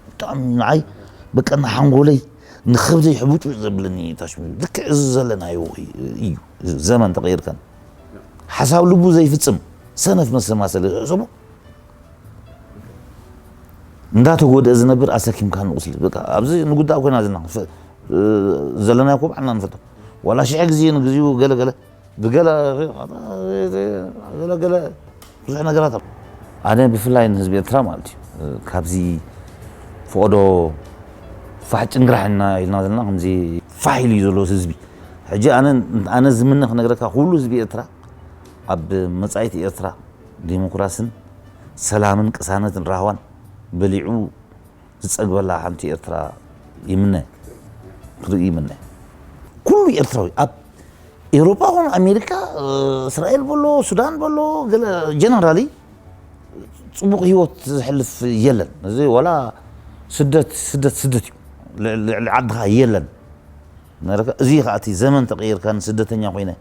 ብጣዕሚ ንዓይ በቃ ንሓንጎለይ ንኸብደይ ሕቡጭ ዘብለኒ ታሽሚ ልክዕ እዚ ዘለናዮ እዩ ዘመን ተቐይርካን ሓሳብ ልቡ ዘይፍጽም ሰነፍ መሰማሰሊ ሕሰቡ እንዳተጎድአ ዝነብር ኣሰኪምካ ንቁስሊ በቃ ኣብዚ ንጉዳእ ኮይና ዘለና ዘለና እኮ ባዕልና ንፈልጦ ዋላ ሽሕ ግዜ ንግዚኡ ገለ ገለ ብገለ ገለ ገለ ብዙሕ ነገራት ኣሎ ኣነ ብፍላይ ንህዝቢ ኤርትራ ማለት እዩ ካብዚ ፈቐዶ ፋሕ ጭንግራሕና ኢልና ዘለና ከምዚ ፋሕ ኢሉ እዩ ዘሎ ህዝቢ ሕጂ ኣነ ኣነ ዝምነ ክነግረካ ኩሉ ህዝቢ ኤርትራ ኣብ መጻኢት ኤርትራ ዲሞክራስን ሰላምን ቅሳነትን ራህዋን በሊዑ ዝጸግበላ ሓንቲ ኤርትራ ይምነ ክርኢ ይምነ ኩሉ ኤርትራዊ ኣብ ኤውሮጳ ኾን ኣሜሪካ እስራኤል በሎ ሱዳን በሎ ገለ ጀነራሊ ጽቡቕ ህይወት ዝሕልፍ የለን እዚ ወላ ስደት ስደት ስደት እዩ ልዕሊ ዓድኻ የለን እዚ ከዓ እቲ ዘመን ተቐይርካ ንስደተኛ ኮይነ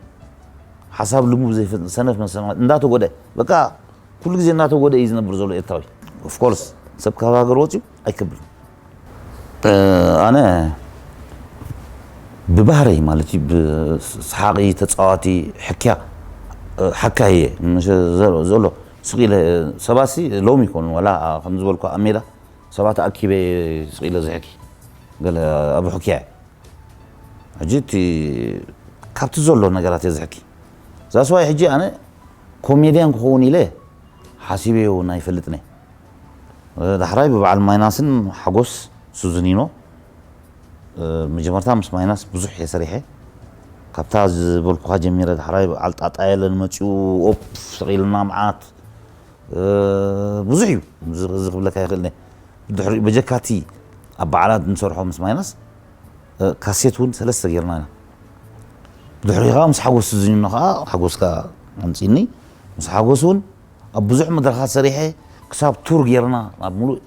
ሓሳብ ልቡ ዘይፈልጥ ሰነፍ መሰማት እንዳተጎደ በቃ ኩሉ ግዜ እናተጎደ እዩ ዝነብር ዘሎ ኤርትራዊ of course ሰብ ካብ ሃገር ወፅዩ ኣይከብርን ኣነ ብባህረይ ማለት እዩ ብሰሓቂ ተፃዋቲ ሕክያ ሓካይ እየ ዘሎ ስቕ ኢለ ሰባሲ ሎም ይኮኑ ወላ ከም ዝበልኩ ኣብ ሜዳ ሰባት ኣኪበ ስቕ ኢለ ዝሕኪ ገለ ኣብ ሕክያ ሕጂ እቲ ካብቲ ዘሎ ነገራት እየ ዝሕኪ ዛስዋይ ሕጂ ኣነ ኮሜድያን ክኸውን ኢለ ሓሲበዮ ናይ ፈልጥነ ዳሕራይ ብበዓል ማይናስን ሓጎስ ሱዝኒኖ መጀመርታ ምስ ማይናስ ብዙሕ እየ ሰሪሐ ካብታ ዝበልኩካ ጀሚረ ዳሕራይ በዓል ጣጣ የለን መፂኡ ኦፕ ስቕ ኢልና መዓት ብዙሕ እዩ እዚ ክብለካ ይኽእል ድሕሪኡ በጀካቲ ኣብ በዓላት ንሰርሖ ምስ ማይናስ ካሴት እውን ሰለስተ ጌርና ኢና ድሕሪኡ ከዓ ምስ ሓጎስ ዝዝኒኖ ከዓ ሓጎስካ ኣምፂኒ ምስ ሓጎስ እውን ኣብ ብዙሕ መድረኻት ሰሪሐ ክሳብ ቱር ጌርና ናብ ሙሉእ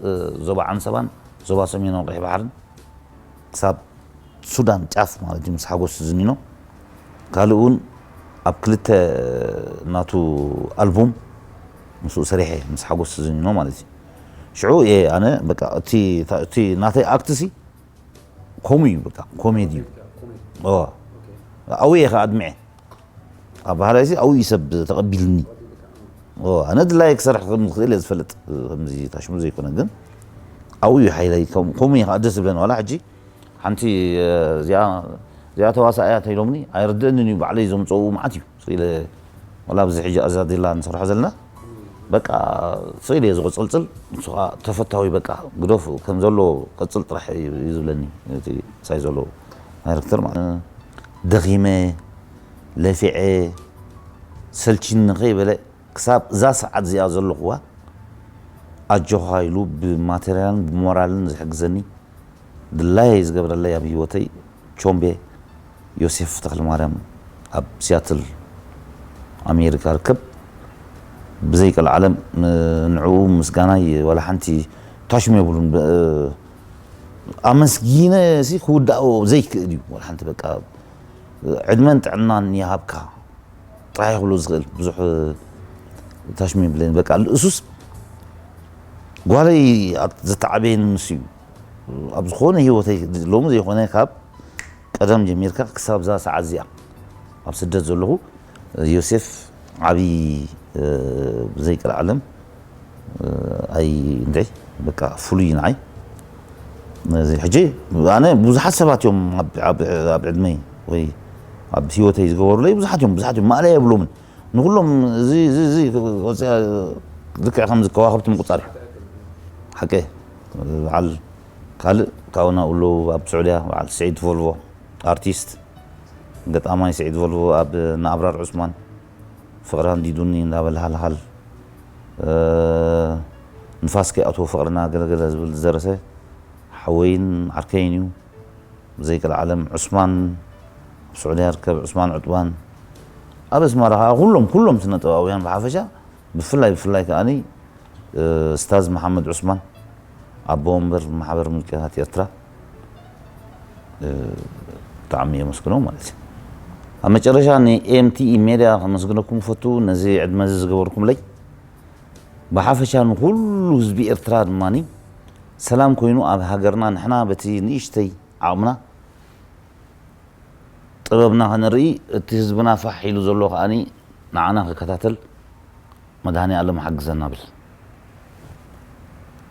ዞባ ዓንሰባን ዞባ ሰሜናዊ ቀይሕ ባሕርን ክሳብ ሱዳን ጫፍ ማለት እዩ ምስ ሓጎስ ዝዝኒኖ ካልእ እውን ኣብ ክልተ ናቱ ኣልቡም ምስኡ ሰሪሐ ምስ ሓጎስ ዝዝኒኖ ማለት እዩ ሽዑ እየ ኣነ በቃ እቲ ናተይ ኣክትሲ ከምኡ እዩ በቃ ኮሜዲ እዩ ኣው እየ ከዓ ኣድምዐ ኣብ ባህላይሲ ኣብኡ እዩ ሰብ ተቐቢልኒ ኣነ ድላይ ክሰርሕ ከም ዝኽእል እየ ዝፈልጥ ከምዚ ታሽሙ ዘይኮነ ግን ኣብኡ እዩ ሓይለይ ከምኡ እዩ ከዓ ደስ ዝብለኒ ዋላ ሕጂ ሓንቲ እዚኣ ተዋሳእያ ተኢሎምኒ ኣይርድእንን እዩ ባዕለይ ዘምፀኡ መዓት እዩ ስኢለ ዋላ ኣብዚ ሕጂ ኣዛዲላ ንሰርሖ ዘለና በቃ ስኢለ እየ ዝቆፀልፅል ንሱ ከዓ ተፈታዊ በቃ ግደፉ ከም ዘሎ ቀፅል ጥራሕ እዩ ዝብለኒ ሳይ ዘሎ ዳይረክተር ማለት ደኺመ ለፊዐ ሰልችኒ ከይበለ ክሳብ እዛ ሰዓት እዚኣ ዘለኹዋ ኣጆኻ ኢሉ ብማቴርያልን ብሞራልን ዝሕግዘኒ ድላየይ ዝገብረለይ ኣብ ህይወተይ ቾምቤ ዮሴፍ ተኽለማርያም ኣብ ሲያትል ኣሜሪካ ርከብ ብዘይ ቀልዓለም ንዕኡ ምስጋናይ ዋላ ሓንቲ ታሽሙ የብሉን ኣመስጊነ ሲ ክውዳኦ ዘይክእል እዩ። ወላ ሓንቲ በቃ ዕድመን ጥዕናን ይሃብካ ጥራይ ክብሎ ዝኽእል ብዙሕ ታሽሚ ብለን በቃ እሱስ ጓለይ ዘተዓበየኒ ንሱ እዩ። ኣብ ዝኾነ ህይወተይ ሎሚ ዘይኮነ ካብ ቀደም ጀሚርካ ክሳብ እዛ ሰዓት እዚኣ ኣብ ስደት ዘለኹ ዮሴፍ ዓብዪ ብዘይቀልዓለም ኣይ እንታይ በቃ ፍሉይ ንዓይ እዚ ሕጂ ኣነ ብዙሓት ሰባት እዮም ኣብ ዕድመይ ወይ ኣብ ህይወተይ ዝገበሩለይ ብዙሓት እዮም ብዙሓት እዮም ማእለያ የብሎምን ንኩሎም እዚ እዚ እዚ ወፅያ ልክዕ ከምዚ ከዋክብቲ ምቁፃር እዩ ሓቀ በዓል ካልእ ካብና ኡሎ ኣብ ስዑድያ በዓል ስዒድ ቮልቮ ኣርቲስት ገጣማይ ስዒድ ቮልቮ ኣብ ንኣብራር ዑስማን ፍቕራ እንዲዱኒ እንዳበለ ሃልሃል ንፋስ ከይኣትዎ ፍቕርና ገለገለ ዝብል ዝደረሰ ሓወይን ዓርከይን እዩ ብዘይቀልዓለም ዑስማን ኣብ ስዑድያ ርከብ ዑስማን ዕጥባን ኣብ ኣስመራ ከዓ ኩሎም ኩሎም ስነ ጥበባውያን ብሓፈሻ ብፍላይ ብፍላይ ከዓ ስታዝ መሓመድ ዑስማን ኣቦ ወንበር ማሕበር ሙዚቀኛታት ኤርትራ ብጣዕሚ የመስግኖ ማለት እዩ ኣብ መጨረሻ ንኤምቲኢ ሜድያ ከመስግነኩም ፈቱ ነዚ ዕድመ እዚ ዝገበርኩምለይ ብሓፈሻ ንኩሉ ህዝቢ ኤርትራ ድማ ሰላም ኮይኑ ኣብ ሃገርና ንሕና በቲ ንእሽተይ ዓቕምና ጥበብና ከነርኢ እቲ ህዝብና ፋሕ ኢሉ ዘሎ ከዓኒ ንዓና ክከታተል መድሃኒ ኣለም ሓግዘና ብል